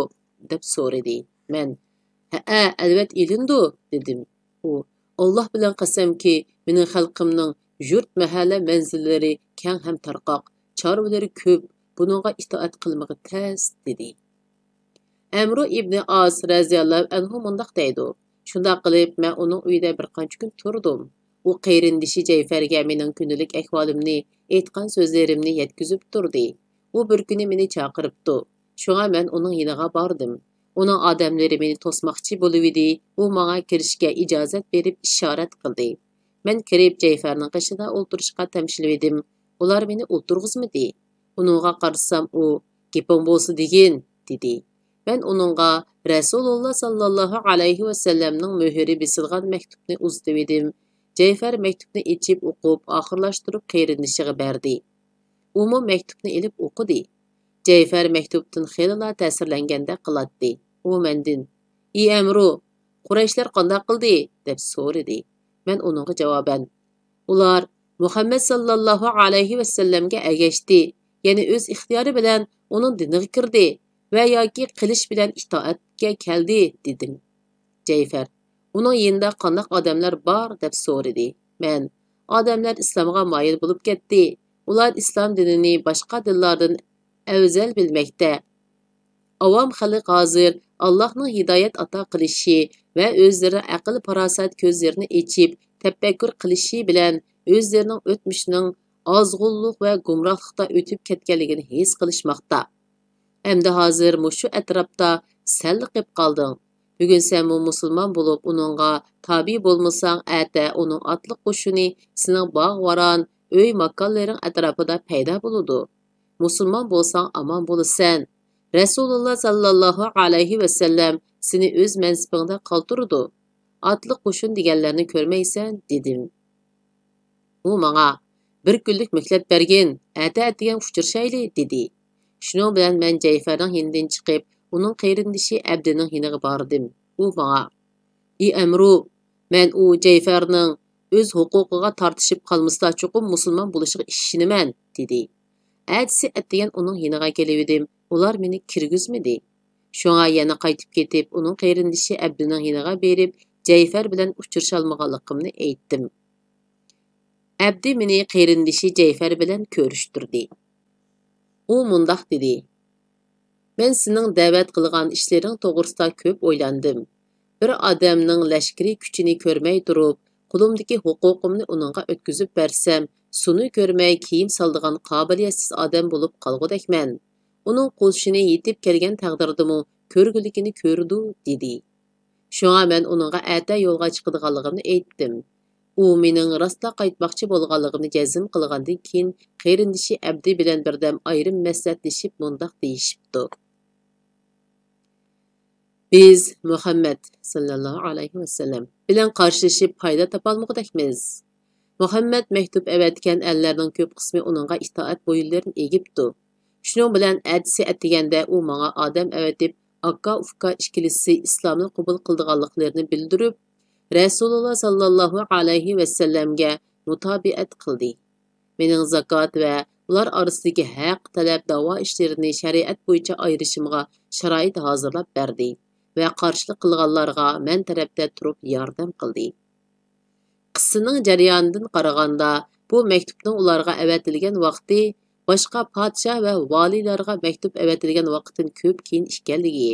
دەپ سورىدى. مەن، «ھەئە، ئەلۋەتتە ئېلىنىدۇ» دېدىم. ئۇ، «ئاللاھ بىلەن قەسەمكى، مېنىڭ خەلقىمنىڭ يۇرت، مەھەللە، مەنزىللىرى كەڭ ھەم تارقاق، چارۋىلىرى كۆپ، بۇنىڭغا ئىتائەت قىلمىقى تەس» دېدى. ئەمرۇ ئىبنى ئاس رەزىياللاھۇ ئەنھۇ مۇنداق دەيدۇ، شۇنداق قىلىپ، مەن ئۇنىڭ ئۆيىدە بىر قانچە كۈن تۇردۇم. ئۇ قېرىندىشى جەيفەرگە مېنىڭ كۈندىلىك ئەھۋالىمنى، ئېيتقان سۆزلىرىمنى يەتكۈزۈپ تۇردى. ئۇ بىر كۈنى مېنى چاقىرىپتۇ. شۇڭا مەن ئۇنىڭ يېنىغا باردىم. ئۇنىڭ ئادەملىرى مېنى توسماقچى بولۇۋىدى، ئۇ ماڭا كىرىشكە ئىجازەت بېرىپ ئىشارەت قىلدى. مەن كىرىپ جەيفەرنىڭ قېشىدا ئولتۇرۇشقا تەمشىلىۋىدىم. ئۇلار مېنى ئولتۇرغۇزمىدى. ئۇنىڭغا قارىسام، ئۇ، «گېپىڭ بولسا دېگىن» دېدى. مەن ئۇنىڭغا رەسۇلۇللا ساللاللاھۇ ئەلەيھى ۋەسەللەمنىڭ مۆھۈرى بېسىلغان مەكتۇپنى ئۇزىتىۋىدىم. جەيفەر مەكتۇپنى ئېچىپ ئوقۇپ، ئاخىرلاشتۇرۇپ قېرىندىشىغا بەردى. ئۇمۇ مەكتۇپنى ئېلىپ ئوقۇدى. جەيفەر مەكتۇپتىن خېلىلا تەسىرلەنگەندەك قىلاتتى. ئۇ مەندىن، «ئى ئەمرۇ، قۇرەيشلەر قانداق قىلدى؟» دەپ سورىدى. مەن ئۇنىڭغا جاۋابەن، «ئۇلار مۇھەممەد ساللاللاھۇ ئەلەيھى ۋەسەللەمگە ئەگەشتى، يەنى ئۆز ئىختىيارى بىلەن ئۇنىڭ دىنىغا كىردى ۋە ياكى قىلىچ بىلەن ئىتائەتكە كەلدى» دېدىم. جەيفەر، «ئۇنىڭ يېنىدا قانداق ئادەملەر بار؟» دەپ سورىدى. مەن، «ئادەملەر ئىسلامغا مايىل بولۇپ كەتتى. ئۇلار ئىسلام دىنىنى باشقا دىنلاردىن ئەۋزەل بىلمەكتە. ئاۋام خەلق ھازىر ئاللاھنىڭ ھىدايەت ئاتا قىلىشى ۋە ئۆزلىرى ئەقىل-پاراسەت كۆزلىرىنى ئېچىپ، تەپەككۇر قىلىشى بىلەن ئۆزلىرىنىڭ ئۆتمۈشىنىڭ ئازغۇنلۇق ۋە گۇمراھلىقتا ئۆتۈپ كەتكەنلىكىنى ھېس قىلىشماقتا. ئەمدى ھازىر مۇشۇ ئەتراپتا سەنلا قېپ قالدىڭ. بۈگۈن سەنمۇ مۇسۇلمان بولۇپ، ئۇنىڭغا تابىئ بولمىساڭ، ئەتە ئۇنىڭ ئاتلىق قوشۇنى سېنىڭ باغ-ۋاران، ئۆي-ماكانلىرىڭ ئەتراپىدا پەيدا بولىدۇ. مۇسۇلمان بولساڭ ئامان بولىسەن. رەسۇلۇللا ساللاللاھۇ ئەلەيھى ۋەسەللەم سېنى ئۆز مەنسىپىڭدە قالدۇرىدۇ. ئاتلىق قوشۇن دېگەنلەرنى كۆرمەيسەن، دېدىم. ئۇ ماڭا، بىر كۈنلۈك مۆھلەت بەرگىن، ئەتە ئەتىگەن ئۇچرىشايلى، دېدى. شۇنىڭ بىلەن مەن جەيفەرنىڭ يېنىدىن چىقىپ، ئۇنىڭ قېرىندىشى ئەبدىنىڭ يېنىغا باردىم. ئۇ ماڭا، ئى ئەمرۇ، مەن ئۇ جەيفەرنىڭ ئۆز ھوقۇقىغا تارتىشىپ قالمىسا، چوقۇم مۇسۇلمان بولۇشىغا ئىشىنىمەن، دېدى. ئەتىسى ئەتىگەن ئۇنىڭ يېنىغا كېلىۋىدىم، ئۇلار مېنى كىرگۈزمىدى. شۇڭا يەنە قايتىپ كېتىپ، ئۇنىڭ قېرىندىشى ئەبدىنىڭ يېنىغا بېرىپ، جەيفەر بىلەن ئۇچرىشالمىغانلىقىمنى ئېيتتىم. ئەبدى مېنى قېرىندىشى جەيفەر بىلەن كۆرۈشتۈردى. ئۇ مۇنداق دېدى، مەن سېنىڭ دەۋەت قىلغان ئىشلىرىڭ توغرىسىدا كۆپ ئويلاندىم. بىر ئادەمنىڭ لەشكىرىي كۈچىنى كۆرمەي تۇرۇپ، قولۇمدىكى ھوقۇقۇمنى ئۇنىڭغا ئۆتكۈزۈپ بەرسەم، سۇنى كۆرمەي كىيىم سالىدىغان قابىلىيەتسىز ئادەم بولۇپ قالغۇدەكمەن. ئۇنىڭ قوشۇنى يېتىپ كەلگەن تەقدىردىمۇ كۆرگۈلۈكىنى كۆرىدۇ، دېدى. شۇڭا مەن ئۇنىڭغا ئەتە يولغا چىقىدىغانلىقىمنى ئېيتتىم. ئۇ مېنىڭ راستلا قايتماقچى بولغانلىقىمنى جەزم قىلغاندىن كېيىن، قېرىندىشى ئەبدى بىلەن بىردەم ئايرىم مەسلىھەتلىشىپ مۇنداق دېيىشىپتۇ. بىز مۇھەممەد ساللاللاھۇ ئەلەيھى ۋەسەللەم بىلەن قارشىلىشىپ پايدا تاپالمىغۇدەكمىز. مۇھەممەد مەكتۇپ ئەۋەتكەن ئەللەرنىڭ كۆپ قىسمى ئۇنىڭغا ئىتائەت بويۇنلىرىنى ئېگىپتۇ. شۇنىڭ بىلەن ئەتىسى ئەتىگەندە ئۇ ماڭا ئادەم ئەۋەتىپ، ئاكا-ئۇكا ئىككىلىسى ئىسلامنى قوبۇل قىلىدىغانلىقلىرىنى بىلدۈرۈپ، رەسۇلۇللا ساللاللاھۇ ئەلەيھى ۋەسەللەمگە مۇتابىئەت قىلدى. مېنىڭ زاكات ۋە ئۇلار ئارىسىدىكى ھەق تەلەپ داۋا ئىشلىرىنى شەرىئەت بويىچە ئايرىشىمغا شارائىت ھازىرلاپ بەردى ۋە قارشىلىق قىلغانلارغا مەن تەرەپتە تۇرۇپ ياردەم قىلدى. قىسسىنىڭ جەريانىدىن قارىغاندا، بۇ مەكتۇپنىڭ ئۇلارغا ئەۋەتىلگەن ۋاقتى باشقا پادىشاھ ۋە ۋالىيلارغا مەكتۇپ ئەۋەتىلگەن ۋاقىتتىن كۆپ كېيىن ئىكەنلىكى،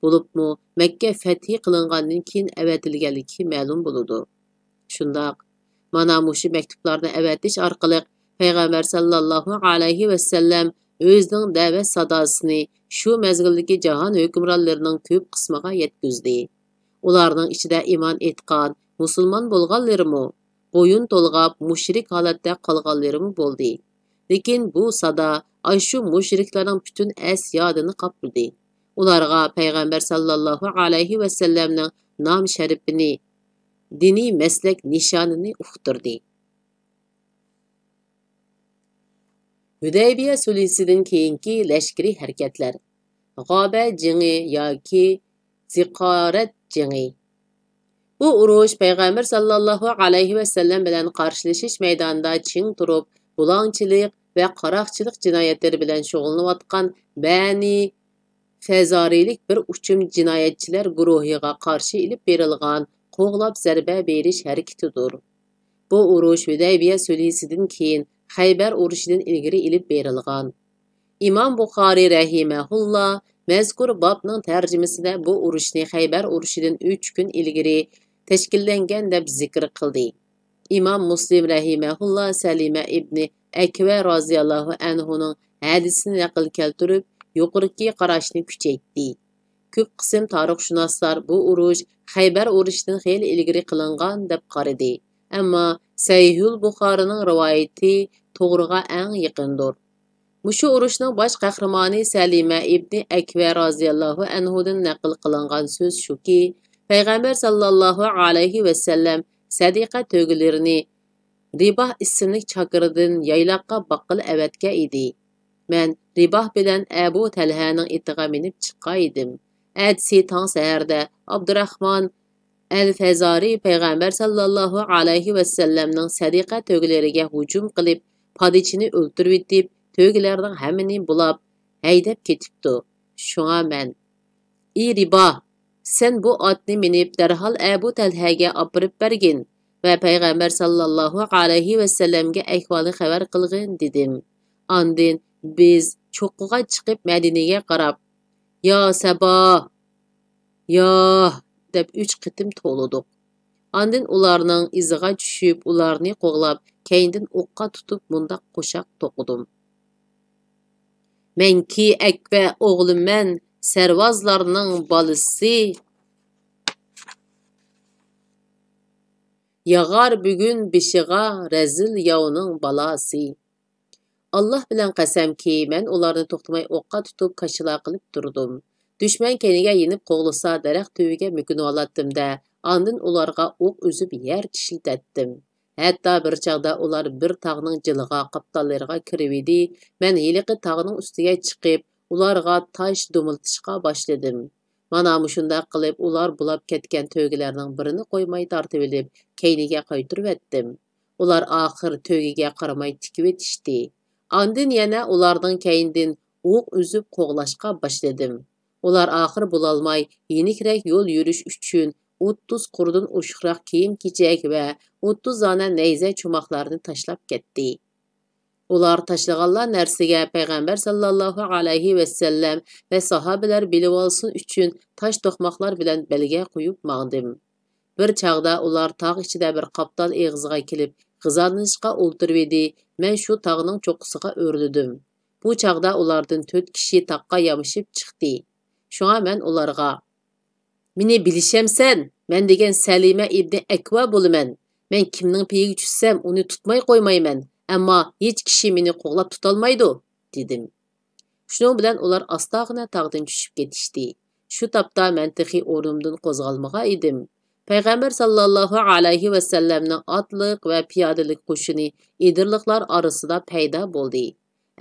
بولۇپمۇ مەككە فەتھى قىلىنغاندىن كېيىن ئەۋەتىلگەنلىكى مەلۇم بولىدۇ. شۇنداق، مانا مۇشۇ مەكتۇپلارنى ئەۋەتىش ئارقىلىق پەيغەمبەر ساللاللاھۇ ئەلەيھى ۋەسەللەم ئۆزىنىڭ دەۋەت ساداسىنى شۇ مەزگىلدىكى جاھان ھۆكۈمرانلىرىنىڭ كۆپ قىسمىغا يەتكۈزدى. ئۇلارنىڭ ئىچىدە ئىمان ئېيتقان، مۇسۇلمان بولغانلىرىمۇ، بويۇن تولغاپ مۇشرىك ھالەتتە قالغانلىرىمۇ بولدى. لېكىن بۇ سادا ئاشۇ مۇشرىكلارنىڭ پۈتۈن ئەس-يادىنى قاپلىدى. ئۇلارغا پەيغەمبەر ساللاللاھۇ ئەلەيھى ۋەسەللەمنىڭ نام شەرىپىنى، دىنىي مەسلەك نىشانىنى ئۇقتۇردى. ھۈدەيبىيە سۈلھىسىدىن كېيىنكى لەشكىرىي ھەرىكەتلەر. غابە جېڭى ياكى زىقارەت جېڭى. بۇ ئۇرۇش پەيغەمبەر ساللاللاھۇ ئەلەيھى ۋەسەللەم بىلەن قارشىلىشىش مەيدانىدا چىڭ تۇرۇپ، بۇلاڭچىلىق ۋە قاراقچىلىق جىنايەتلىرى بىلەن شۇغۇللىنىۋاتقان بەنى فەزارىلىك بىر ئۇچۇم جىنايەتچىلەر گۇرۇھىغا قارشى ئېلىپ بېرىلغان قوغلاپ زەربە بېرىش ھەرىكىتىدۇر. بۇ ئۇرۇش ھۈدەيبىيە سۈلھىسىدىن كېيىن خەيبەر ئۇرۇشىدىن ئىلگىرى ئېلىپ بېرىلغان. ئىمام بۇخارىي رەھىمەھۇللا مەزكۇر بابنىڭ تەرجىمىسىدە بۇ ئۇرۇشنى خەيبەر ئۇرۇشىدىن ئۈچ كۈن ئىلگىرى تەشكىللەنگەن دەپ زىكىر قىلدى. ئىمام مۇسلىم رەھىمەھۇللا سەلىمە ئىبنى ئەكۋە رازىياللاھۇ ئەنھۇنىڭ ھەدىسىنى نەقىل كەلتۈرۈپ، يۇقىرىقى قاراشنى كۈچەيتتى. كۆپ قىسىم تارىخشۇناسلار بۇ ئۇرۇش خەيبەر ئۇرۇشىدىن خېلى ئىلگىرى قىلىنغان دەپ قارىدى. ئەمما سەھىھۇل بۇخارىنىڭ رىۋايىتى توغرىغا ئەڭ يېقىندۇر. مۇشۇ ئۇرۇشنىڭ باش قەھرىمانى سەلىمە ئىبنى ئەكۋە رازىياللاھۇ ئەنھۇدىن نەقىل قىلىنغان سۆز شۇكى، پەيغەمبەر ساللاللاھۇ ئەلەيھى ۋەسەللەم سەدىقە تۆگىلىرىنى رىباھ ئىسىملىك چاكىرىدىن يايلاققا باققىلى ئەۋەتكەن ئىدى. مەن رىباھ بىلەن ئەبۇ تەلھەنىڭ ئېتىغا مىنىپ چىققان ئىدىم. ئەتىسى تاڭ سەھەردە ئابدۇراخمان ئەل-فەزارى پەيغەمبەر ساللاللاھۇ ئەلەيھى ۋەسەللەمنىڭ سەدىقە تۆگىلىرىگە ھۇجۇم قىلىپ، پادىچىنى ئۆلتۈرۈۋېتىپ، تۆگىلەرنىڭ ھەممىنى بۇلاپ، ھەيدەپ كېتىپتۇ. شۇڭا مەن، ئى رىباھ، سەن بۇ ئاتنى مىنىپ، دەرھال ئەبۇ تەلھەگە ئاپىرىپ بەرگىن. ۋە پەيغەمبەر ساللاللاھۇ ئەلەيھى ۋەسەللەمگە ئەھۋالنى خەۋەر قىلغىن» دېدىم. ئاندىن بىز چوققىغا چىقىپ مەدىنىگە قاراپ، «يا سەبا! يا!» دەپ ئۈچ قېتىم توۋلىدۇق. ئاندىن ئۇلارنىڭ ئىزىغا چۈشۈپ، ئۇلارنى قوغلاپ، كەينىدىن ئوققا تۇتۇپ مۇنداق قوشاق توقۇدۇم: «مەنكى ئەكۋە ئوغلىمەن، سەرۋازلارنىڭ بالىسى. ياغار بۈگۈن بېشىغا رەزىل ياۋنىڭ بالاسى.» ئاللاھ بىلەن قەسەمكى، مەن ئۇلارنى توختىماي ئوققا تۇتۇپ، كاشىلا قىلىپ تۇردۇم. دۈشمەن كەينىگە يېنىپ قوغلىسا، دەرەخ تۈۋىگە مۆكۈنۈۋالاتتىم-دە، ئاندىن ئۇلارغا ئوق ئۈزۈپ يەر چىشلىتەتتىم. ھەتتا بىر چاغدا ئۇلار بىر تاغنىڭ جىلىغا قاپتاللىرىغا كىرىۋىدى، مەن ھېلىقى تاغنىڭ ئۈستىگە چىقىپ، ئۇلارغا تاش دومىلىتىشقا باشلىدىم. مانا مۇشۇنداق قىلىپ، ئۇلار بۇلاپ كەتكەن تۆگىلەرنىڭ بىرىنى قويماي تارتىۋېلىپ، كەينىگە قايتۇرۇۋەتتىم. ئۇلار ئاخىر تۆگىگە قارىماي تىكىۋېتىشتى. ئاندىن يەنە ئۇلارنىڭ كەينىدىن ئوق ئۈزۈپ قوغلاشقا باشلىدىم. ئۇلار ئاخىر بولالماي، يېنىكرەك يول يۈرۈش ئۈچۈن ئوتتۇز قۇردىن ئوشۇقراق كىيىم-كېچەك ۋە ئوتتۇز دانە نەيزە چوماقلارنى تاشلاپ كەتتى. ئۇلار تاشلىغانلا نەرسىگە پەيغەمبەر ساللاللاھۇ ئەلەيھى ۋەسەللەم ۋە ساھابىلەر بىلىۋالسۇن ئۈچۈن تاش توقماقلار بىلەن بەلگە قويۇپ ماڭدىم. بىر چاغدا ئۇلار تاغ ئىچىدە بىر قاپتال ئېغىزىغا كېلىپ، غىزالىنىشقا ئولتۇرۇۋىدى، مەن شۇ تاغنىڭ چوققىسىغا ئۆرلىدىم. بۇ چاغدا ئۇلاردىن تۆت كىشى تاغقا يامىشىپ چىقتى. شۇڭا مەن ئۇلارغا، «مېنى بىلىشەمسەن؟ مەن دېگەن سەلىمە ئىبنى ئەكۋا بولىمەن. مەن كىمنىڭ پېيىگە چۈشسەم، ئۇنى تۇتماي قويمايمەن. ئەمما ھېچ كىشى مېنى قوغلاپ تۇتالمايدۇ» دېدىم. شۇنىڭ بىلەن ئۇلار ئاستاغىنا تاغدىن چۈشۈپ كېتىشتى. شۇ تاپتا مەن تېخى ئورنۇمدىن قوزغالمىغان ئىدىم. پەيغەمبەر ساللاللاھۇ ئەلەيھى ۋەسەللەمنىڭ ئاتلىق ۋە پىيادىلىك قوشۇنى ئېدىرلىقلار ئارىسىدا پەيدا بولدى.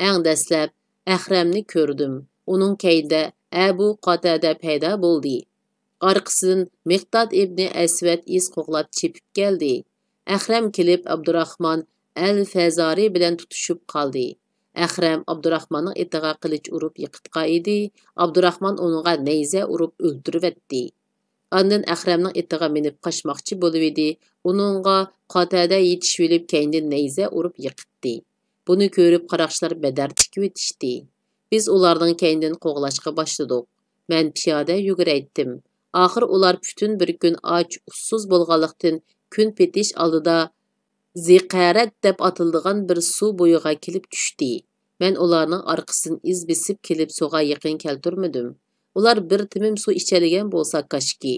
ئەڭ دەسلەپ ئەخرەمنى كۆردۈم. ئۇنىڭ كەينىدە ئەبۇ قاتادە پەيدا بولدى. ئارقىسىدىن مىقداد ئىبنى ئەسۋەد ئىز قوغلاپ چېپىپ كەلدى. ئەخرەم كېلىپ، ئابدۇراخمان ئەل فەزارى بىلەن تۇتۇشۇپ قالدى. ئەخرەم ئابدۇراخماننىڭ ئېتىغا قىلىچ ئۇرۇپ يىقىتقان ئىدى، ئابدۇراخمان ئۇنىڭغا نەيزە ئۇرۇپ ئۆلتۈرۈۋەتتى. ئاندىن ئەخرەمنىڭ ئېتىغا مىنىپ قاچماقچى بولۇۋىدى، ئۇنىڭغا قاتادە يېتىشىۋېلىپ، كەينىدىن نەيزە ئۇرۇپ يىقىتتى. بۇنى كۆرۈپ، قاراقچىلار بەدەر تىكىۋېتىشتى. بىز ئۇلارنىڭ كەينىدىن قوغلاشقا باشلىدۇق. مەن پىيادە يۈگۈرەيتتىم. ئاخىر ئۇلار پۈتۈن بىر كۈن ئاچ، ئۇسسۇز بولغانلىقتىن، كۈن پېتىش ئالدىدا زىقەرەت دەپ ئاتىلىدىغان بىر سۇ بويىغا كېلىپ چۈشتى. مەن ئۇلارنىڭ ئارقىسىدىن ئىز بېسىپ كېلىپ سۇغا يېقىن كەلتۈرمىدىم. ئۇلار بىر تېمىم سۇ ئىچەلىگەن بولسا كاشكى.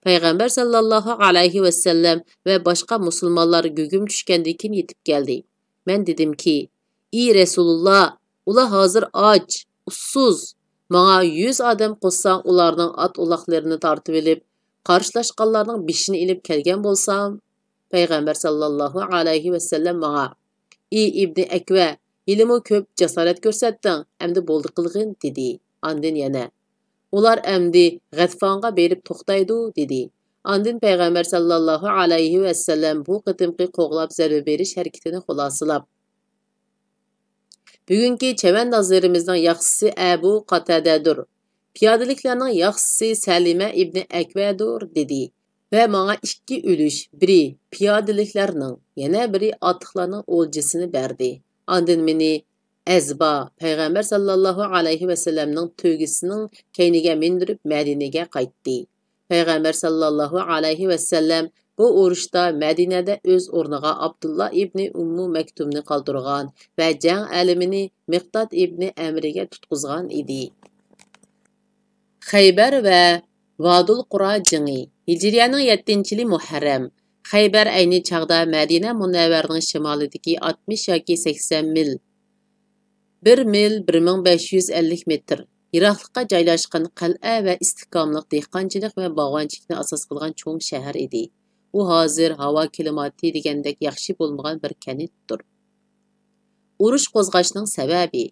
پەيغەمبەر ساللاللاھۇ ئەلەيھى ۋەسەللەم ۋە باشقا مۇسۇلمانلار گۇگۇم چۈشكەندىن كېيىن يېتىپ كەلدى. مەن دېدىمكى، ئى رەسۇلۇللا، ئۇلار ھازىر ئاچ، ئۇسسۇز. ماڭا يۈز ئادەم قوشساڭ، ئۇلارنىڭ ئات-ئۇلاقلىرىنى تارتىۋېلىپ، قارشىلاشقانلارنىڭ بېشىنى ئېلىپ كەلگەن بولسام. پەيغەمبەر ساللاللاھۇ ئەلەيھى ۋەسەللەم ماڭا، ئى ئىبنى ئەكۋە، ھېلىمۇ كۆپ جاسارەت كۆرسەتتىڭ، ئەمدى بولدى قىلغىن، دېدى. ئاندىن يەنە، ئۇلار ئەمدى غەتفانغا بېرىپ توختايدۇ، دېدى. ئاندىن پەيغەمبەر ساللاللاھۇ ئەلەيھى ۋەسەللەم بۇ قېتىمقى قوغلاپ زەربە بېرىش ھەرىكىتىنى خۇلاسىلاپ، بۈگۈنكى چەۋەندازلىرىمىزنىڭ ياخشىسى ئەبۇ قاتادەدۇر، پىيادىلىكلەرنىڭ ياخشىسى سەلىمە ئىبنى ئەكۋەدۇر، دېدى. ۋە ماڭا ئىككى ئۈلۈش، بىرى پىيادىلىكلەرنىڭ، يەنە بىرى ئاتلىقلارنىڭ ئولجىسىنى بەردى. ئاندىن مېنى ئەزبا، پەيغەمبەر ساللاللاھۇ ئەلەيھى ۋەسەللەمنىڭ تۆگىسىنىڭ كەينىگە مىندۈرۈپ مەدىنىگە قايتتى. پەيغەمبەر ساللاللاھۇ ئەلەيھى ۋەسەللەم بۇ ئۇرۇشتا مەدىنەدە ئۆز ئورنىغا ئابدۇللا ئىبنى ئۇممۇ مەكتۇمنى قالدۇرغان ۋە جەڭ ئەلىمىنى مىقداد ئىبنى ئەمرىگە تۇتقۇزغان ئىدى. خەيبەر ۋە ۋادۇل قۇرا جېڭى. ھىجرىيەنىڭ يەتتىنچى يىلى مۇھەررەم. خەيبەر ئەينى چاغدا مەدىنە مۇنەۋۋەرىنىڭ شىمالىدىكى ئاتمىش ياكى سەكسەن مىل، بىر مىل بىر مىڭ بەش يۈز ئەللىك مېتىر، يىراقلىققا جايلاشقان قەلئە ۋە ئىستىھكاملىق دېھقانچىلىق ۋە باغۋەنچىلىكنى ئاساس قىلغان چوڭ شەھەر ئىدى. ئۇ ھازىر ھاۋا كىلىماتى دېگەندەك ياخشى بولمىغان بىر كەنتتۇر. ئۇرۇش قوزغاشنىڭ سەۋەبى.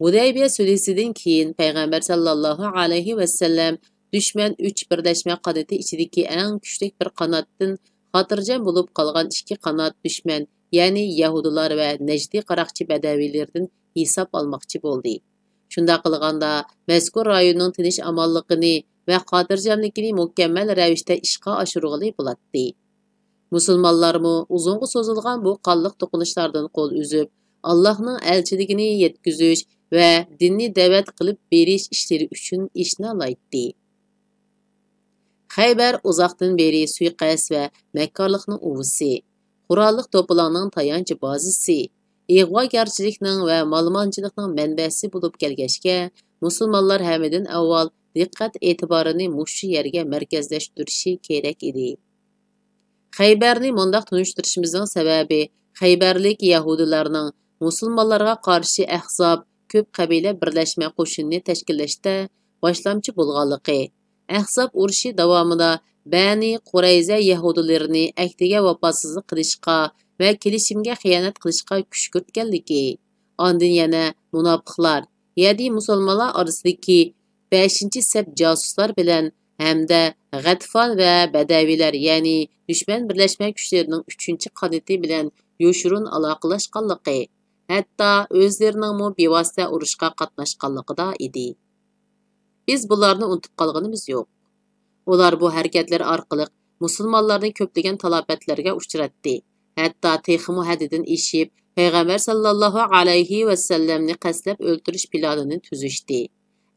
ھۇدەيبىيە سۈلھىسىدىن كېيىن پەيغەمبەر ساللاللاھۇ ئەلەيھى ۋەسەللەم دۈشمەن ئۈچ بىرلەشمە قانىتى ئىچىدىكى ئەڭ كۈچلۈك بىر قاناتتىن خاتىرجەم بولۇپ قالغان ئىككى قانات دۈشمەن، يەنى يەھۇدىيلار ۋە نەجدى قاراقچى بەدەۋىيلىرىدىن ھېساب ئالماقچى بولدى. شۇنداق قىلغاندا، مەزكۇر رايوننىڭ تىنچ-ئامانلىقىنى ۋە خاتىرجەملىكىنى مۇكەممەل رەۋىشتە ئىشقا ئاشۇرغىلى بولاتتى. مۇسۇلمانلارمۇ ئۇزۇنغا سوزۇلغان بۇ قانلىق توقۇنۇشلاردىن قول ئۈزۈپ، ئاللاھنىڭ ئەلچىلىكىنى يەتكۈزۈش ۋە دىننى دەۋەت قىلىپ بېرىش ئىشلىرى ئۈچۈن ئىشنالايتتى. خەيبەر ئۇزاقتىن بېرى سۇيىقەست ۋە مەككارلىقنىڭ ئۇۋىسى، قوراللىق توپىلاڭنىڭ تايانچ بازىسى، ئىغۋاگەرچىلىكنىڭ ۋە مالىمانچىلىقنىڭ مەنبەسى بولۇپ كەلگەچكە، مۇسۇلمانلار ھەممىدىن ئاۋۋال دىققەت ئېتىبارىنى مۇشۇ يەرگە مەركەزلەشتۈرۈشى كېرەك ئىدى. خەيبەرنى مۇنداق تونۇشتۇرۇشىمىزنىڭ سەۋەبى، خەيبەرلىك يەھۇدىيلارنىڭ مۇسۇلمانلارغا قارشى ئەھزاب كۆپ قەبىلە بىرلەشمە قوشۇنىنى تەشكىللەشتە باشلامچى بولغانلىقى، ئەھزاب ئۇرۇشى داۋامىدا بەنى قۇرەيزە يەھۇدىيلىرىنى ئەھدىگە ۋاپاسىزلىق قىلىشقا ۋە كېلىشىمگە خىيانەت قىلىشقا كۈشكۈرتكەنلىكى، ئاندىن يەنە مۇناپىقلار، يەنى مۇسۇلمانلار ئارىسىدىكى بەشىنچى سەپ جاسۇسلار بىلەن ھەمدە غەتىفان ۋە بەدەۋىيلەر، يەنى دۈشمەن بىرلەشمە كۈچلىرىنىڭ ئۈچىنچى قانىتى بىلەن يوشۇرۇن ئالاقىلەشكەنلىكى، ھەتتا ئۆزلىرىنىڭمۇ بىۋاسىتە ئۇرۇشقا قاتناشقانلىقىدا ئىدى. بىز بۇلارنى ئۇنتۇپ قالغىنىمىز يوق. ئۇلار بۇ ھەرىكەتلىرى ئارقىلىق مۇسۇلمانلارنى كۆپلىگەن تالاپەتلەرگە ئۇچراتتى، ھەتتا تېخىمۇ ھەددىدىن ئېشىپ، پەيغەمبەر ساللاللاھۇ ئەلەيھى ۋەسەللەمنى قەستلەپ ئۆلتۈرۈش پىلانىنى تۈزۈشتى.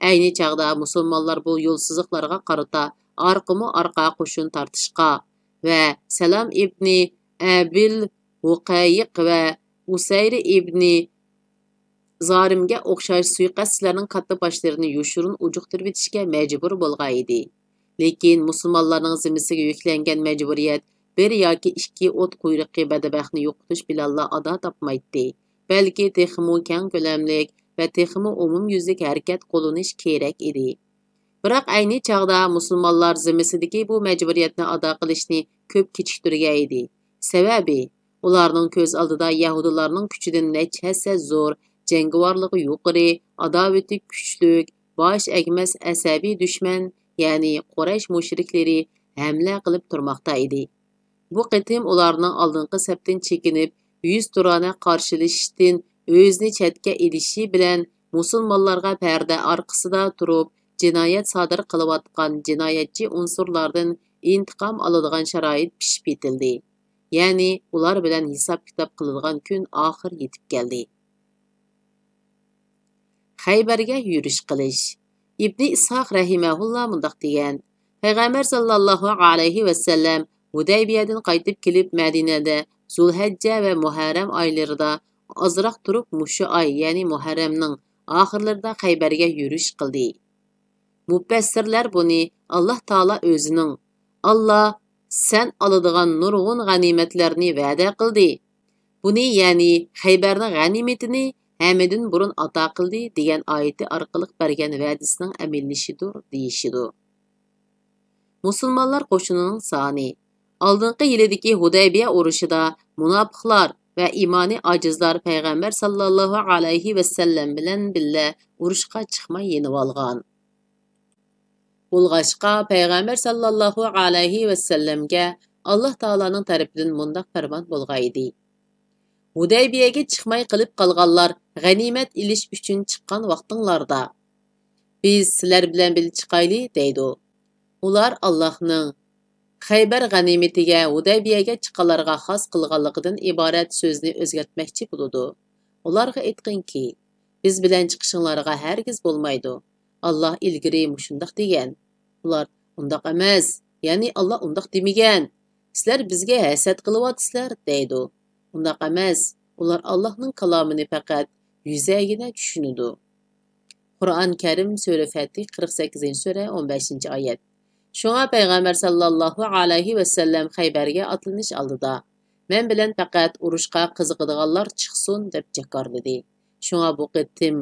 ئەينى چاغدا مۇسۇلمانلار بۇ يولسىزلىقلارغا قارىتا ئارقىمۇ ئارقا قوشۇن تارتىشقا ۋە سالام ئىبنى ئەبىل ھۇقەيىق ۋە ئۇسەيرى ئىبنى زارىمگە ئوخشاش سۇيىقەستچىلەرنىڭ كاتتا باشلىرىنى يوشۇرۇن ئۇجۇقتۇرۇۋېتىشكە مەجبۇر بولغانىدى. لېكىن مۇسۇلمانلارنىڭ زىممىسىگە يۈكلەنگەن مەجبۇرىيەت بىر ياكى ئىككى ئوت قۇيرۇقى بەدبەختنى يوقىتىش بىلەنلا ئادا تاپمايتتى، بەلكى تېخىمۇ كەڭ كۆلەملىك ۋە تېخىمۇ ئومۇميۈزلۈك ھەرىكەت قوللىنىش كېرەك ئىدى. بىراق ئەينى چاغدا مۇسۇلمانلار زىممىسىدىكى بۇ مەجبۇرىيەتنى ئادا قىلىشنى كۆپ كېچىكتۈرگەن ئىدى. سەۋەبى، ئۇلارنىڭ كۆز ئالدىدا يەھۇدىيلارنىڭ كۈچىدىن نەچچە ھەسسە زور، جەڭگىۋارلىقى يۇقىرى، ئاداۋىتى كۈچلۈك، باش ئەگمەس ئەسەبىي دۈشمەن، يەنى قۇرەيش مۇشرىكلىرى ھەملە قىلىپ تۇرماقتا ئىدى. بۇ قېتىم ئۇلارنىڭ ئالدىنقى سەپتىن چېكىنىپ، يۈزتۇرانە قارشىلىشىشتىن ئۆزىنى چەتكە ئېلىشى بىلەن، مۇسۇلمانلارغا پەردە ئارقىسىدا تۇرۇپ جىنايەت سادىر قىلىۋاتقان جىنايەتچى ئۇنسۇرلاردىن ئىنتىقام ئالىدىغان شارائىت پىشىپ يېتىلدى. يەنى ئۇلار بىلەن ھېساب-كىتاب قىلىدىغان كۈن ئاخىر يېتىپ كەلدى. خەيبەرگە يۈرۈش قىلىش. ئىبنى ئىسھاق رەھىمەھۇللا مۇنداق دېگەن: پەيغەمبەر ساللاللاھۇ ئەلەيھى ۋەسەللەم ھۇدەيبىيەدىن قايتىپ كېلىپ، مەدىنەدە زۇلھەججە ۋە مۇھەررەم ئايلىرىدا ئازراق تۇرۇپ، مۇشۇ ئاي، يەنى مۇھەررەمنىڭ ئاخىرلىرىدا خەيبەرگە يۈرۈش قىلدى. مۇپەسسىرلەر بۇنى ئاللا تائالا ئۆزىنىڭ، ئاللا سەن ئالىدىغان نۇرغۇن غەنىيمەتلەرنى ۋەدە قىلدى. بۇنى، يەنى خەيبەرنىڭ غەنىيمىتىنى ھەممىدىن بۇرۇن ئاتا قىلدى دېگەن ئايىتى ئارقىلىق بەرگەن ۋەدىسىنىڭ ئەمەلىيلىشىدۇر دېيىشىدۇ. مۇسۇلمانلار قوشۇنىنىڭ سانى. ئالدىنقى يىلىدىكى ھۇدەيبىيە ئۇرۇشىدا مۇناپىقلار ۋە ئىمانى ئاجىزلار پەيغەمبەر ساللاللاھۇ ئەلەيھى ۋەسەللەم بىلەن بىللە ئۇرۇشقا چىقماي يېنىۋالغان. بولغاچقا، پەيغەمبەر ساللاللاھۇ ئەلەيھى ۋەسەللەمگە ئاللا تائالانىڭ تەرىپىدىن مۇنداق پەرمان بولغانىدى: ھۇدەيبىيەگە چىقماي قېلىپ قالغانلار غەنىيمەت ئېلىش ئۈچۈن چىققان ۋاقتىڭلاردا، بىز سىلەر بىلەن بىللە چىقايلى، دەيدۇ. ئۇلار ئاللاھنىڭ خەيبەر غەنىيمىتىگە ھۇدەيبىيەگە چىققانلارغا خاس قىلغانلىقىدىن ئىبارەت سۆزنى ئۆزگەرتمەكچى بولىدۇ. ئۇلارغا ئېيتقىنكى، بىز بىلەن چىقىشىڭلارغا ھەرگىز بولمايدۇ. ئاللاھ ئىلگىرى مۇشۇنداق دېگەن. ئۇلار، ئۇنداق ئەمەس، يەنى ئاللاھ ئۇنداق دېمىگەن. سىلەر بىزگە ھەسەت قىلىۋاتىسىلەر، دەيدۇ. ئۇنداق ئەمەس، ئۇلار ئاللاھنىڭ كالامىنى پەقەت يۈزەگىنە چۈشىنىدۇ. قۇرئان كەرىم، سۈرە فەتھ، قىرىق سەككىزىنچى سۈرە، ئون بەشىنچى ئايەت. شۇڭا پەيغەمبەر ساللاللاھۇ ئەلەيھى ۋەسەللەم خەيبەرگە ئاتلىنىش ئالدىدا، مەن بىلەن پەقەت ئۇرۇشقا قىزىقىدىغانلار چىقسۇن، دەپ جاكارلىدى. شۇڭا بۇ قېتىم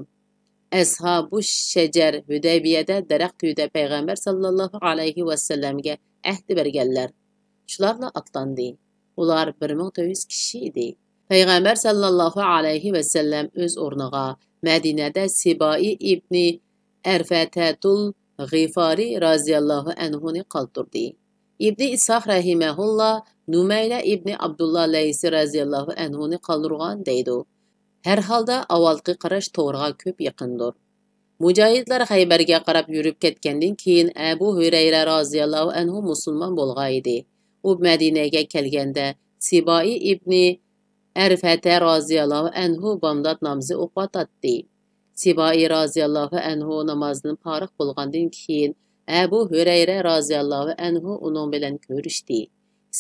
ئەسھابۇ شەجەر ھۈدەيبىيەدە دەرەخ تۈۋىدە پەيغەمبەر ساللاللاھۇ ئەلەيھى ۋەسەللەمگە ئەھدە بەرگەنلەر. شۇلارلا ئاتلاندى. ئۇلار بىر مىڭ تۆت يۈز كىشى ئىدى. پەيغەمبەر ساللاللاھۇ ئەلەيھى ۋەسەللەم ئۆز ئورنىغا مەدىنەدە سىبائى ئىبنى ئەرفەتەتۇل غىفارى رازىياللاھۇ ئەنھۇنى قالدۇردى. ئىبنى ئىسھاق رەھىمەھۇللا نۇمەيلە ئىبنى ئابدۇللا لەيسى رازىياللاھۇ ئەنھۇنى قالدۇرغان دەيدۇ. ھەر ھالدا ئاۋۋالقى قاراش توغرىغا كۆپ يېقىندۇر. مۇجاھىدلار خەيبەرگە قاراپ يۈرۈپ كەتكەندىن كېيىن، ئەبۇ ھۈرەيرە رازىياللاھۇ ئەنھۇ مۇسۇلمان بولغانىدى. ئۇ مەدىنەگە كەلگەندە، سىبائى ئىبنى ئەرفەتە رازىياللاھۇ ئەنھۇ بامدات نامىزى ئوقۇۋاتاتتى. سىبائى رازىياللاھۇ ئەنھۇ نامازدىن پارىغ بولغاندىن كېيىن، ئەبۇ ھۈرەيرە رازىياللاھۇ ئەنھۇ ئۇنىڭ بىلەن كۆرۈشتى.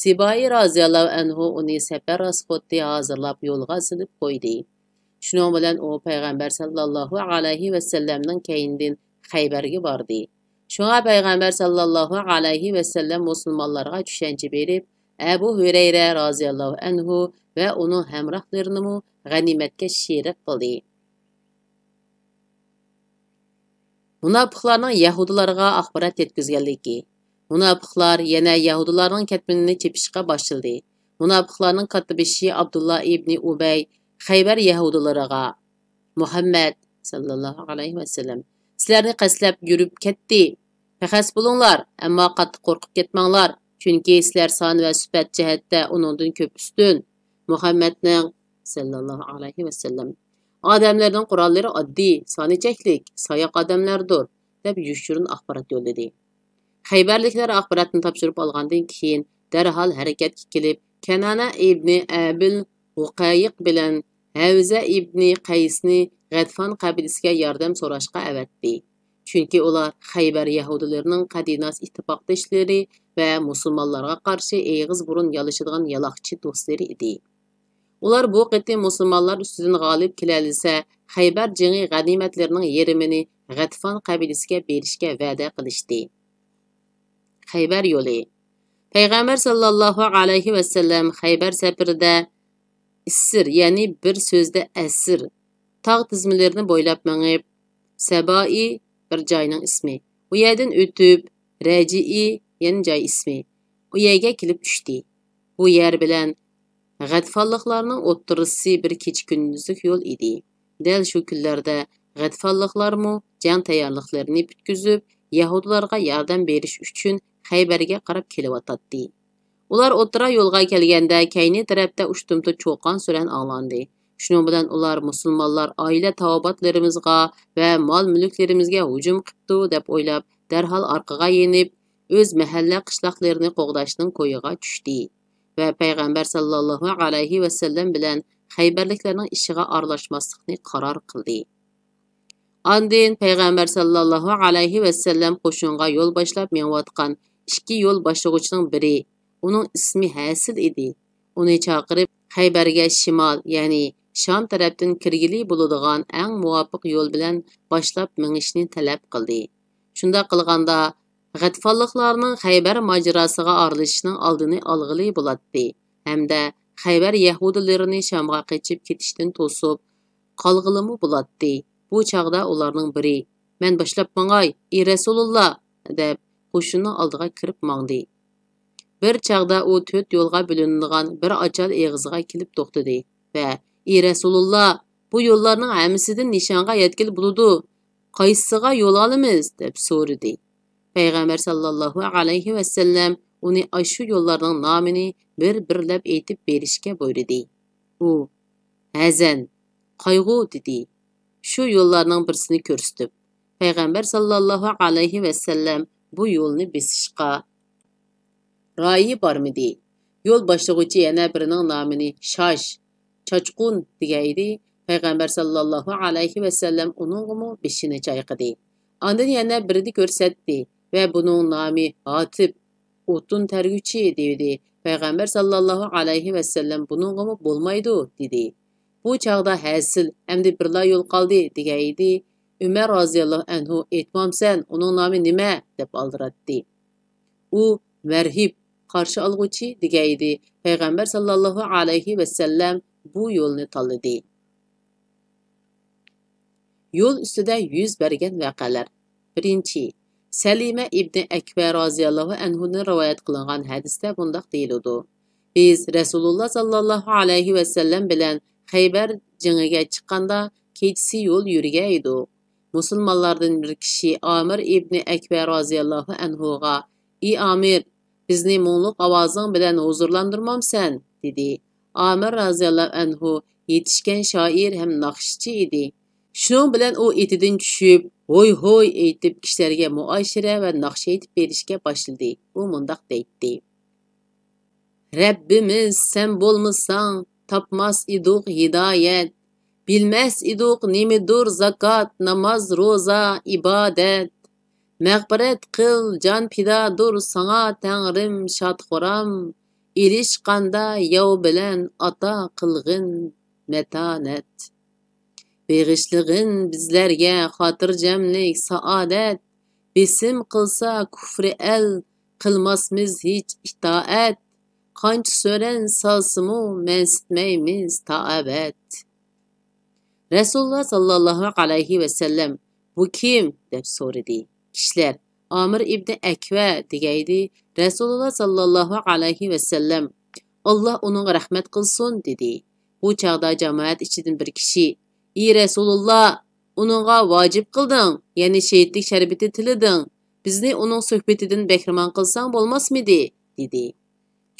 سىبائى رازىياللاھۇ ئەنھۇ ئۇنى سەپەر راسخوتى ھازىرلاپ يولغا سېلىپ قويدى. شۇنىڭ بىلەن ئۇ پەيغەمبەر ساللاللاھۇ ئەلەيھى ۋەسەللەمنىڭ كەينىدىن خەيبەرگە باردى. شۇڭا پەيغەمبەر ساللاللاھۇ ئەلەيھى ۋەسەللەم مۇسۇلمانلارغا چۈشەنچە بېرىپ، ئەبۇ ھۈرەيرە رازىياللاھۇ ئەنھۇ ۋە ئۇنىڭ ھەمراھلىرىنىمۇ غەنىيمەتكە شېرىك قىلدى. مۇناپىقلارنىڭ يەھۇدىيلارغا ئاخبارات يەتكۈزگەنلىكى. مۇناپىقلار يەنە يەھۇدىيلارنىڭ كەتمىنىنى چېپىشقا باشلىدى. مۇناپىقلارنىڭ كاتتىبېشى ئابدۇللا ئىبنى ئۇبەي خەيبەر يەھۇدىيلىرىغا، مۇھەممەد ساللاللاھۇ ئەلەيھى ۋەسەللەم سىلەرنى قەستلەپ يۈرۈپ كەتتى. پەخەس بولۇڭلار، ئەمما قاتتىق قورقۇپ كەتمەڭلار، چۈنكى سىلەر سان ۋە سۈپەت جەھەتتە ئۇنىڭدىن كۆپ ئۈستۈن. مۇھەممەدنىڭ ساللاللاھۇ ئەلەيھى ۋەسەللەم ئادەملەرنىڭ قوراللىرى ئاددىي، سانى چەكلىك، ساياق ئادەملەردۇر، دەپ يوشۇرۇن ئاخبارات يوللىدى. خەيبەرلىكلەر ئاخباراتنى تاپشۇرۇپ ئالغاندىن كېيىن، دەرھال ھەرىكەتكە كېلىپ، كەنانە ئىبنى ئەبىل ھۇقەيىق بىلەن ھەۋزە ئىبنى قەيسنى غەتفان قەبىلىسىگە ياردەم سوراشقا ئەۋەتتى. چۈنكى ئۇلار خەيبەر يەھۇدىيلىرىنىڭ قەدىناس ئىتتىپاقداشلىرى ۋە مۇسۇلمانلارغا قارشى ئېغىز بۇرۇن يالىشىدىغان يالاقچى دوستلىرى ئىدى. ئۇلار بۇ قېتىم مۇسۇلمانلار ئۈستىدىن غالىب كېلەلىسە، خەيبەر جېڭى غەنىيمەتلىرىنىڭ يېرىمىنى غەتفان قەبىلىسىگە بېرىشكە ۋەدە قىلىشتى. خەيبەر يولى. پەيغەمبەر ساللاللاھۇ ئەلەيھى ۋەسەللەم خەيبەر سەپىرىدە ئىسسىر، يەنى بىر سۆزدە ئەسىر، تاغ تىزمىلىرىنى بويلاپ مېڭىپ، سەبائى بىر جاينىڭ ئىسمى، ئۇ يەردىن ئۆتۈپ، رەجىئى يەنە جاي ئىسمى، ئۇ يەرگە كېلىپ چۈشتى. بۇ يەر بىلەن غەتفانلىقلارنىڭ ئوتتۇرىسى بىر كېچە-كۈندۈزلۈك يول ئىدى. دەل شۇ كۈنلەردە غەتفانلىقلارمۇ جەڭ تەييارلىقلىرىنى پۈتكۈزۈپ، يەھۇدىيلارغا ياردەم بېرىش ئۈچۈن خەيبەرگە قاراپ كېلىۋاتاتتى. ئۇلار ئوتتۇرا يولغا كەلگەندە، كەينى تەرەپتە ئۇشتۇمتۇت چۇقان-سۈرەن ئاڭلاندى. شۇنىڭ بىلەن ئۇلار مۇسۇلمانلار ئائىلە تاۋابىئاتلىرىمىزغا ۋە مال-مۈلۈكلىرىمىزگە ھۇجۇم قىپتۇ، دەپ ئويلاپ، دەرھال ئارقىغا يېنىپ، ئۆز مەھەللە قىشلاقلىرىنى قوغداشنىڭ كويىغا چۈشتى ۋە پەيغەمبەر ساللاللاھۇ ئەلەيھى ۋەسەللەم بىلەن خەيبەرلىكلەرنىڭ ئىشىغا ئارىلاشماسلىقنى قارار قىلدى. ئاندىن پەيغەمبەر ساللاللاھۇ ئەلەيھى ۋەسەللەم قوشۇنغا يول باشلاپ مېڭىۋاتقان ئىككى يول باشلىغۇچىنىڭ بىرى، ئۇنىڭ ئىسمى ھەسىل ئىدى، ئۇنى چاقىرىپ، خەيبەرگە شىمال، يەنى شام تەرەپتىن كىرگىلى بولىدىغان ئەڭ مۇۋاپىق يول بىلەن باشلاپ مېڭىشنى تەلەپ قىلدى. شۇنداق قىلغاندا، غەتفانلىقلارنىڭ خەيبەر ماجىراسىغا ئارىلىشىشنىڭ ئالدىنى ئالغىلى بولاتتى ھەمدە خەيبەر يەھۇدىيلىرىنى شامغا قېچىپ كېتىشتىن توسۇپ قالغىلىمۇ بولاتتى. بۇ چاغدا ئۇلارنىڭ بىرى، «مەن باشلاپ ماڭاي، ئى رەسۇلۇللا!» دەپ، قوشۇننىڭ ئالدىغا كىرىپ ماڭدى. بىر چاغدا ئۇ تۆت يولغا بۆلۈنىدىغان بىر ئاچال ئېغىزىغا كېلىپ توختىدى ۋە، «ئى رەسۇلۇللا، بۇ يوللارنىڭ ھەممىسىدىن نىشانغا يەتكىلى بولىدۇ، قايسىسىغا يول ئالىمىز؟» دەپ سورىدى. پەيغەمبەر ساللاللاھۇ ئەلەيھى ۋەسەللەم ئۇنى ئاشۇ يوللارنىڭ نامىنى بىر-بىرلەپ ئېيتىپ بېرىشكە بۇيرۇدى. ئۇ، «ھەزەن، قايغۇ» دېدى. شۇ يوللارنىڭ بىرسىنى كۆرسىتىپ، پەيغەمبەر ساللاللاھۇ ئەلەيھى ۋەسەللەم بۇ يولنى بېسىشقا رايى بارمىدى. يول باشلىغۇچى يەنە بىرىنىڭ نامىنى شاش، چاچقۇن دېگەن ئىدى. پەيغەمبەر ساللاللاھۇ ئەلەيھى ۋەسەللەم ئۇنىڭغىمۇ بېشىنى چايقىدى. ئاندىن يەنە بىرىنى كۆرسەتتى ۋە، «بۇنىڭ نامى ھاتىپ، ئوتۇن تەرگۈچى» دېدى. پەيغەمبەر ساللاللاھۇ ئەلەيھى ۋەسەللەم بۇنىڭغىمۇ، «بولمايدۇ» دېدى. بۇ چاغدا ھەسىل، «ئەمدى بىرلا يول قالدى» دېگەن ئىدى. ئۆمەر رازىياللاھۇ ئەنھۇ، «ئېيتمامسەن، ئۇنىڭ نامى نېمە؟» دەپ ئالدىراتتى. ئۇ، «مەرھىب، قارشى ئالغۇچى» دېگەن ئىدى. پەيغەمبەر ساللاللاھۇ ئەلەيھى ۋەسەللەم بۇ يولنى تاللىدى. يول ئۈستىدە يۈز بەرگەن ۋەقەلەر. بىرىنچى، سەلىمە ئىبنى ئەكۋە رازىياللاھۇ ئەنھۇدىن رىۋايەت قىلىنغان ھەدىستە بۇنداق دېيىلىدۇ: «بىز رەسۇلۇللا ساللاللاھۇ ئەلەيھى ۋەسەللەم بىلەن خەيبەر جېڭىگە چىققاندا، كېچىسى يول يۈرگەن ئىدۇق. مۇسۇلمانلاردىن بىر كىشى ئامىر ئىبنى ئەكۋە رازىياللاھۇ ئەنھۇغا، ئى ئامىر، بىزنى مۇڭلۇق ئاۋازىڭ بىلەن ھۇزۇرلاندۇرمامسەن؟» دېدى. ئامىر رازىياللاھۇ ئەنھۇ يېتىشكەن شائىر ھەم ناخشىچى ئىدى. شۇنىڭ بىلەن ئۇ ئېتىدىن چۈشۈپ، ھوي ھوي ئېيتىپ، كىشىلەرگە مۇئاشىرە ۋە ناخشا ئېيتىپ بېرىشكە باشلىدى. ئۇ مۇنداق دەيتتى: رەببىمىز، سەن بولمىساڭ، تاپماس ئىدۇق ھىدايەت. بىلمەس ئىدۇق نېمىدۇر زاكات، ناماز، روزا، ئىبادەت. مەغپىرەت قىل، جان پىدادۇر ساڭا تەڭرىم شاد-خۇرام. ئېلىشقاندا ياۋ بىلەن ئاتا قىلغىن مەتانەت. بېغىشلىغىن بىزلەرگە خاتىرجەملىك، سائادەت. بېسىم قىلسا كۇفرى ئەل، قىلماسمىز ھېچ ئىتائەت. قانچە سۆرەن سالسىمۇ، مەنسىتمەيمىز تا ئەبەد. رەسۇلۇللا ساللاللاھۇ ئەلەيھى ۋەسەللەم، بۇ كىم؟ دەپ سورىدى. كىشىلەر، ئامىر ئىبنى ئەكۋە دېگەيدى. رەسۇلۇللا ساللاللاھۇ ئەلەيھى ۋەسەللەم، ئاللا ئۇنىڭغا رەھمەت قىلسۇن، دېدى. بۇ چاغدا جامائەت ئىچىدىن بىر كىشى، ئى رەسۇلۇللا، ئۇنىڭغا ۋاجىپ قىلدىڭ، يەنى شېھىتلىك شەربىتى تىلىدىڭ. بىزنى ئۇنىڭ سۆھبىتىدىن بەھرىمەن قىلساڭ بولماسمىدى؟ دېدى.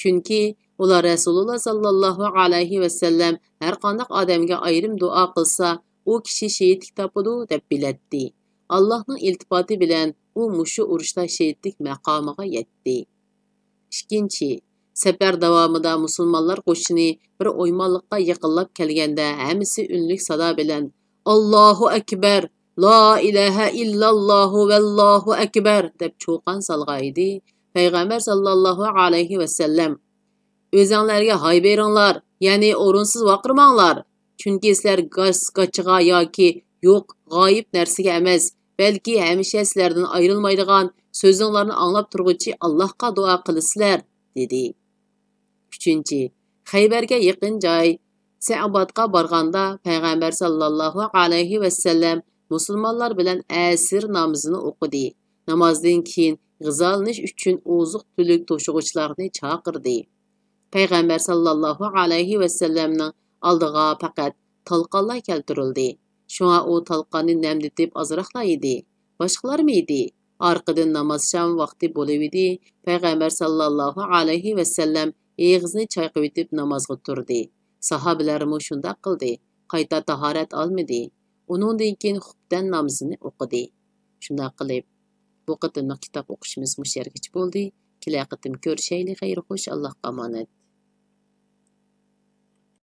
چۈنكى ئۇلار رەسۇلۇللا ساللاللاھۇ ئەلەيھى ۋەسەللەم ھەرقانداق ئادەمگە ئايرىم دۇئا قىلسا، ئۇ كىشى شېھىتلىك تاپىدۇ دەپ بىلەتتى. ئاللاھنىڭ ئىلتىپاتى بىلەن ئۇ مۇشۇ ئۇرۇشتا شېھىتلىك مەقامىغا يەتتى. ئىككىنچى، سەپەر داۋامىدا مۇسۇلمانلار قوشۇنى بىر ئويمانلىققا يېقىنلاپ كەلگەندە، ھەممىسى ئۈنلۈك سادا بىلەن، «ئاللاھۇ ئەكبەر! لا ئىلاھە ئىللاللاھۇ ۋەللاھۇ ئەكبەر!» دەپ چۇقان سالغان ئىدى. پەيغەمبەر ساللاللاھۇ ئەلەيھى ۋەسەللەم، «ئۆزەڭلەرگە ھاي بېرىڭلار، يەنى ئورۇنسىز ۋارقىرىماڭلار. چۈنكى سىلەر گاس-گاچىغا ياكى يوق، غايىب نەرسىگە ئەمەس، بەلكى ھەمىشە سىلەردىن ئايرىلمايدىغان، سۆزۈڭلارنى ئاڭلاپ تۇرغۇچى ئاللاھقا دۇئا قىلىسىلەر.» دېدى. ئۈچىنچى، خەيبەرگە يېقىن جاي سەئباتقا بارغاندا، پەيغەمبەر ساللاللاھۇ ئەلەيھى ۋەسەللەم مۇسۇلمانلار بىلەن ئەسىر نامىزىنى ئوقۇدى. نامازدىن كېيىن غىزالىنىش ئۈچۈن ئوزۇق-تۈلۈك توشۇغۇچىلارنى چاقىردى. پەيغەمبەر ساللاللاھۇ ئەلەيھى ۋەسەللەمنىڭ ئالدىغا پەقەت تالقانلار كەلتۈرۈلدى. شۇڭا ئۇ تالقاننى نەمدىتىپ ئازراقلا يېدى. باشقىلارمۇ يېدى. ئارقىدىن نامازشام ۋاقتى بولۇۋىدى. پەيغەمبەر ساللاللاھۇ ئەلەيھى ۋەسەللەم ئېغىزىنى چايقىۋېتىپ نامازغا تۇردى. ساھابىلەرمۇ شۇنداق قىلدى. قايتا تاھارەت ئالمىدى. ئۇنىڭدىن كېيىن خۇپتەن نامىزىنى ئوقۇدى. شۇنداق قىلىپ، بۇ قېتىملىق كىتاب ئوقۇشىمىز مۇشۇ يەرگىچە بولدى. كېلەر قېتىم كۆرۈشەيلى. خەير خوش، ئاللاھقا ئامانەت.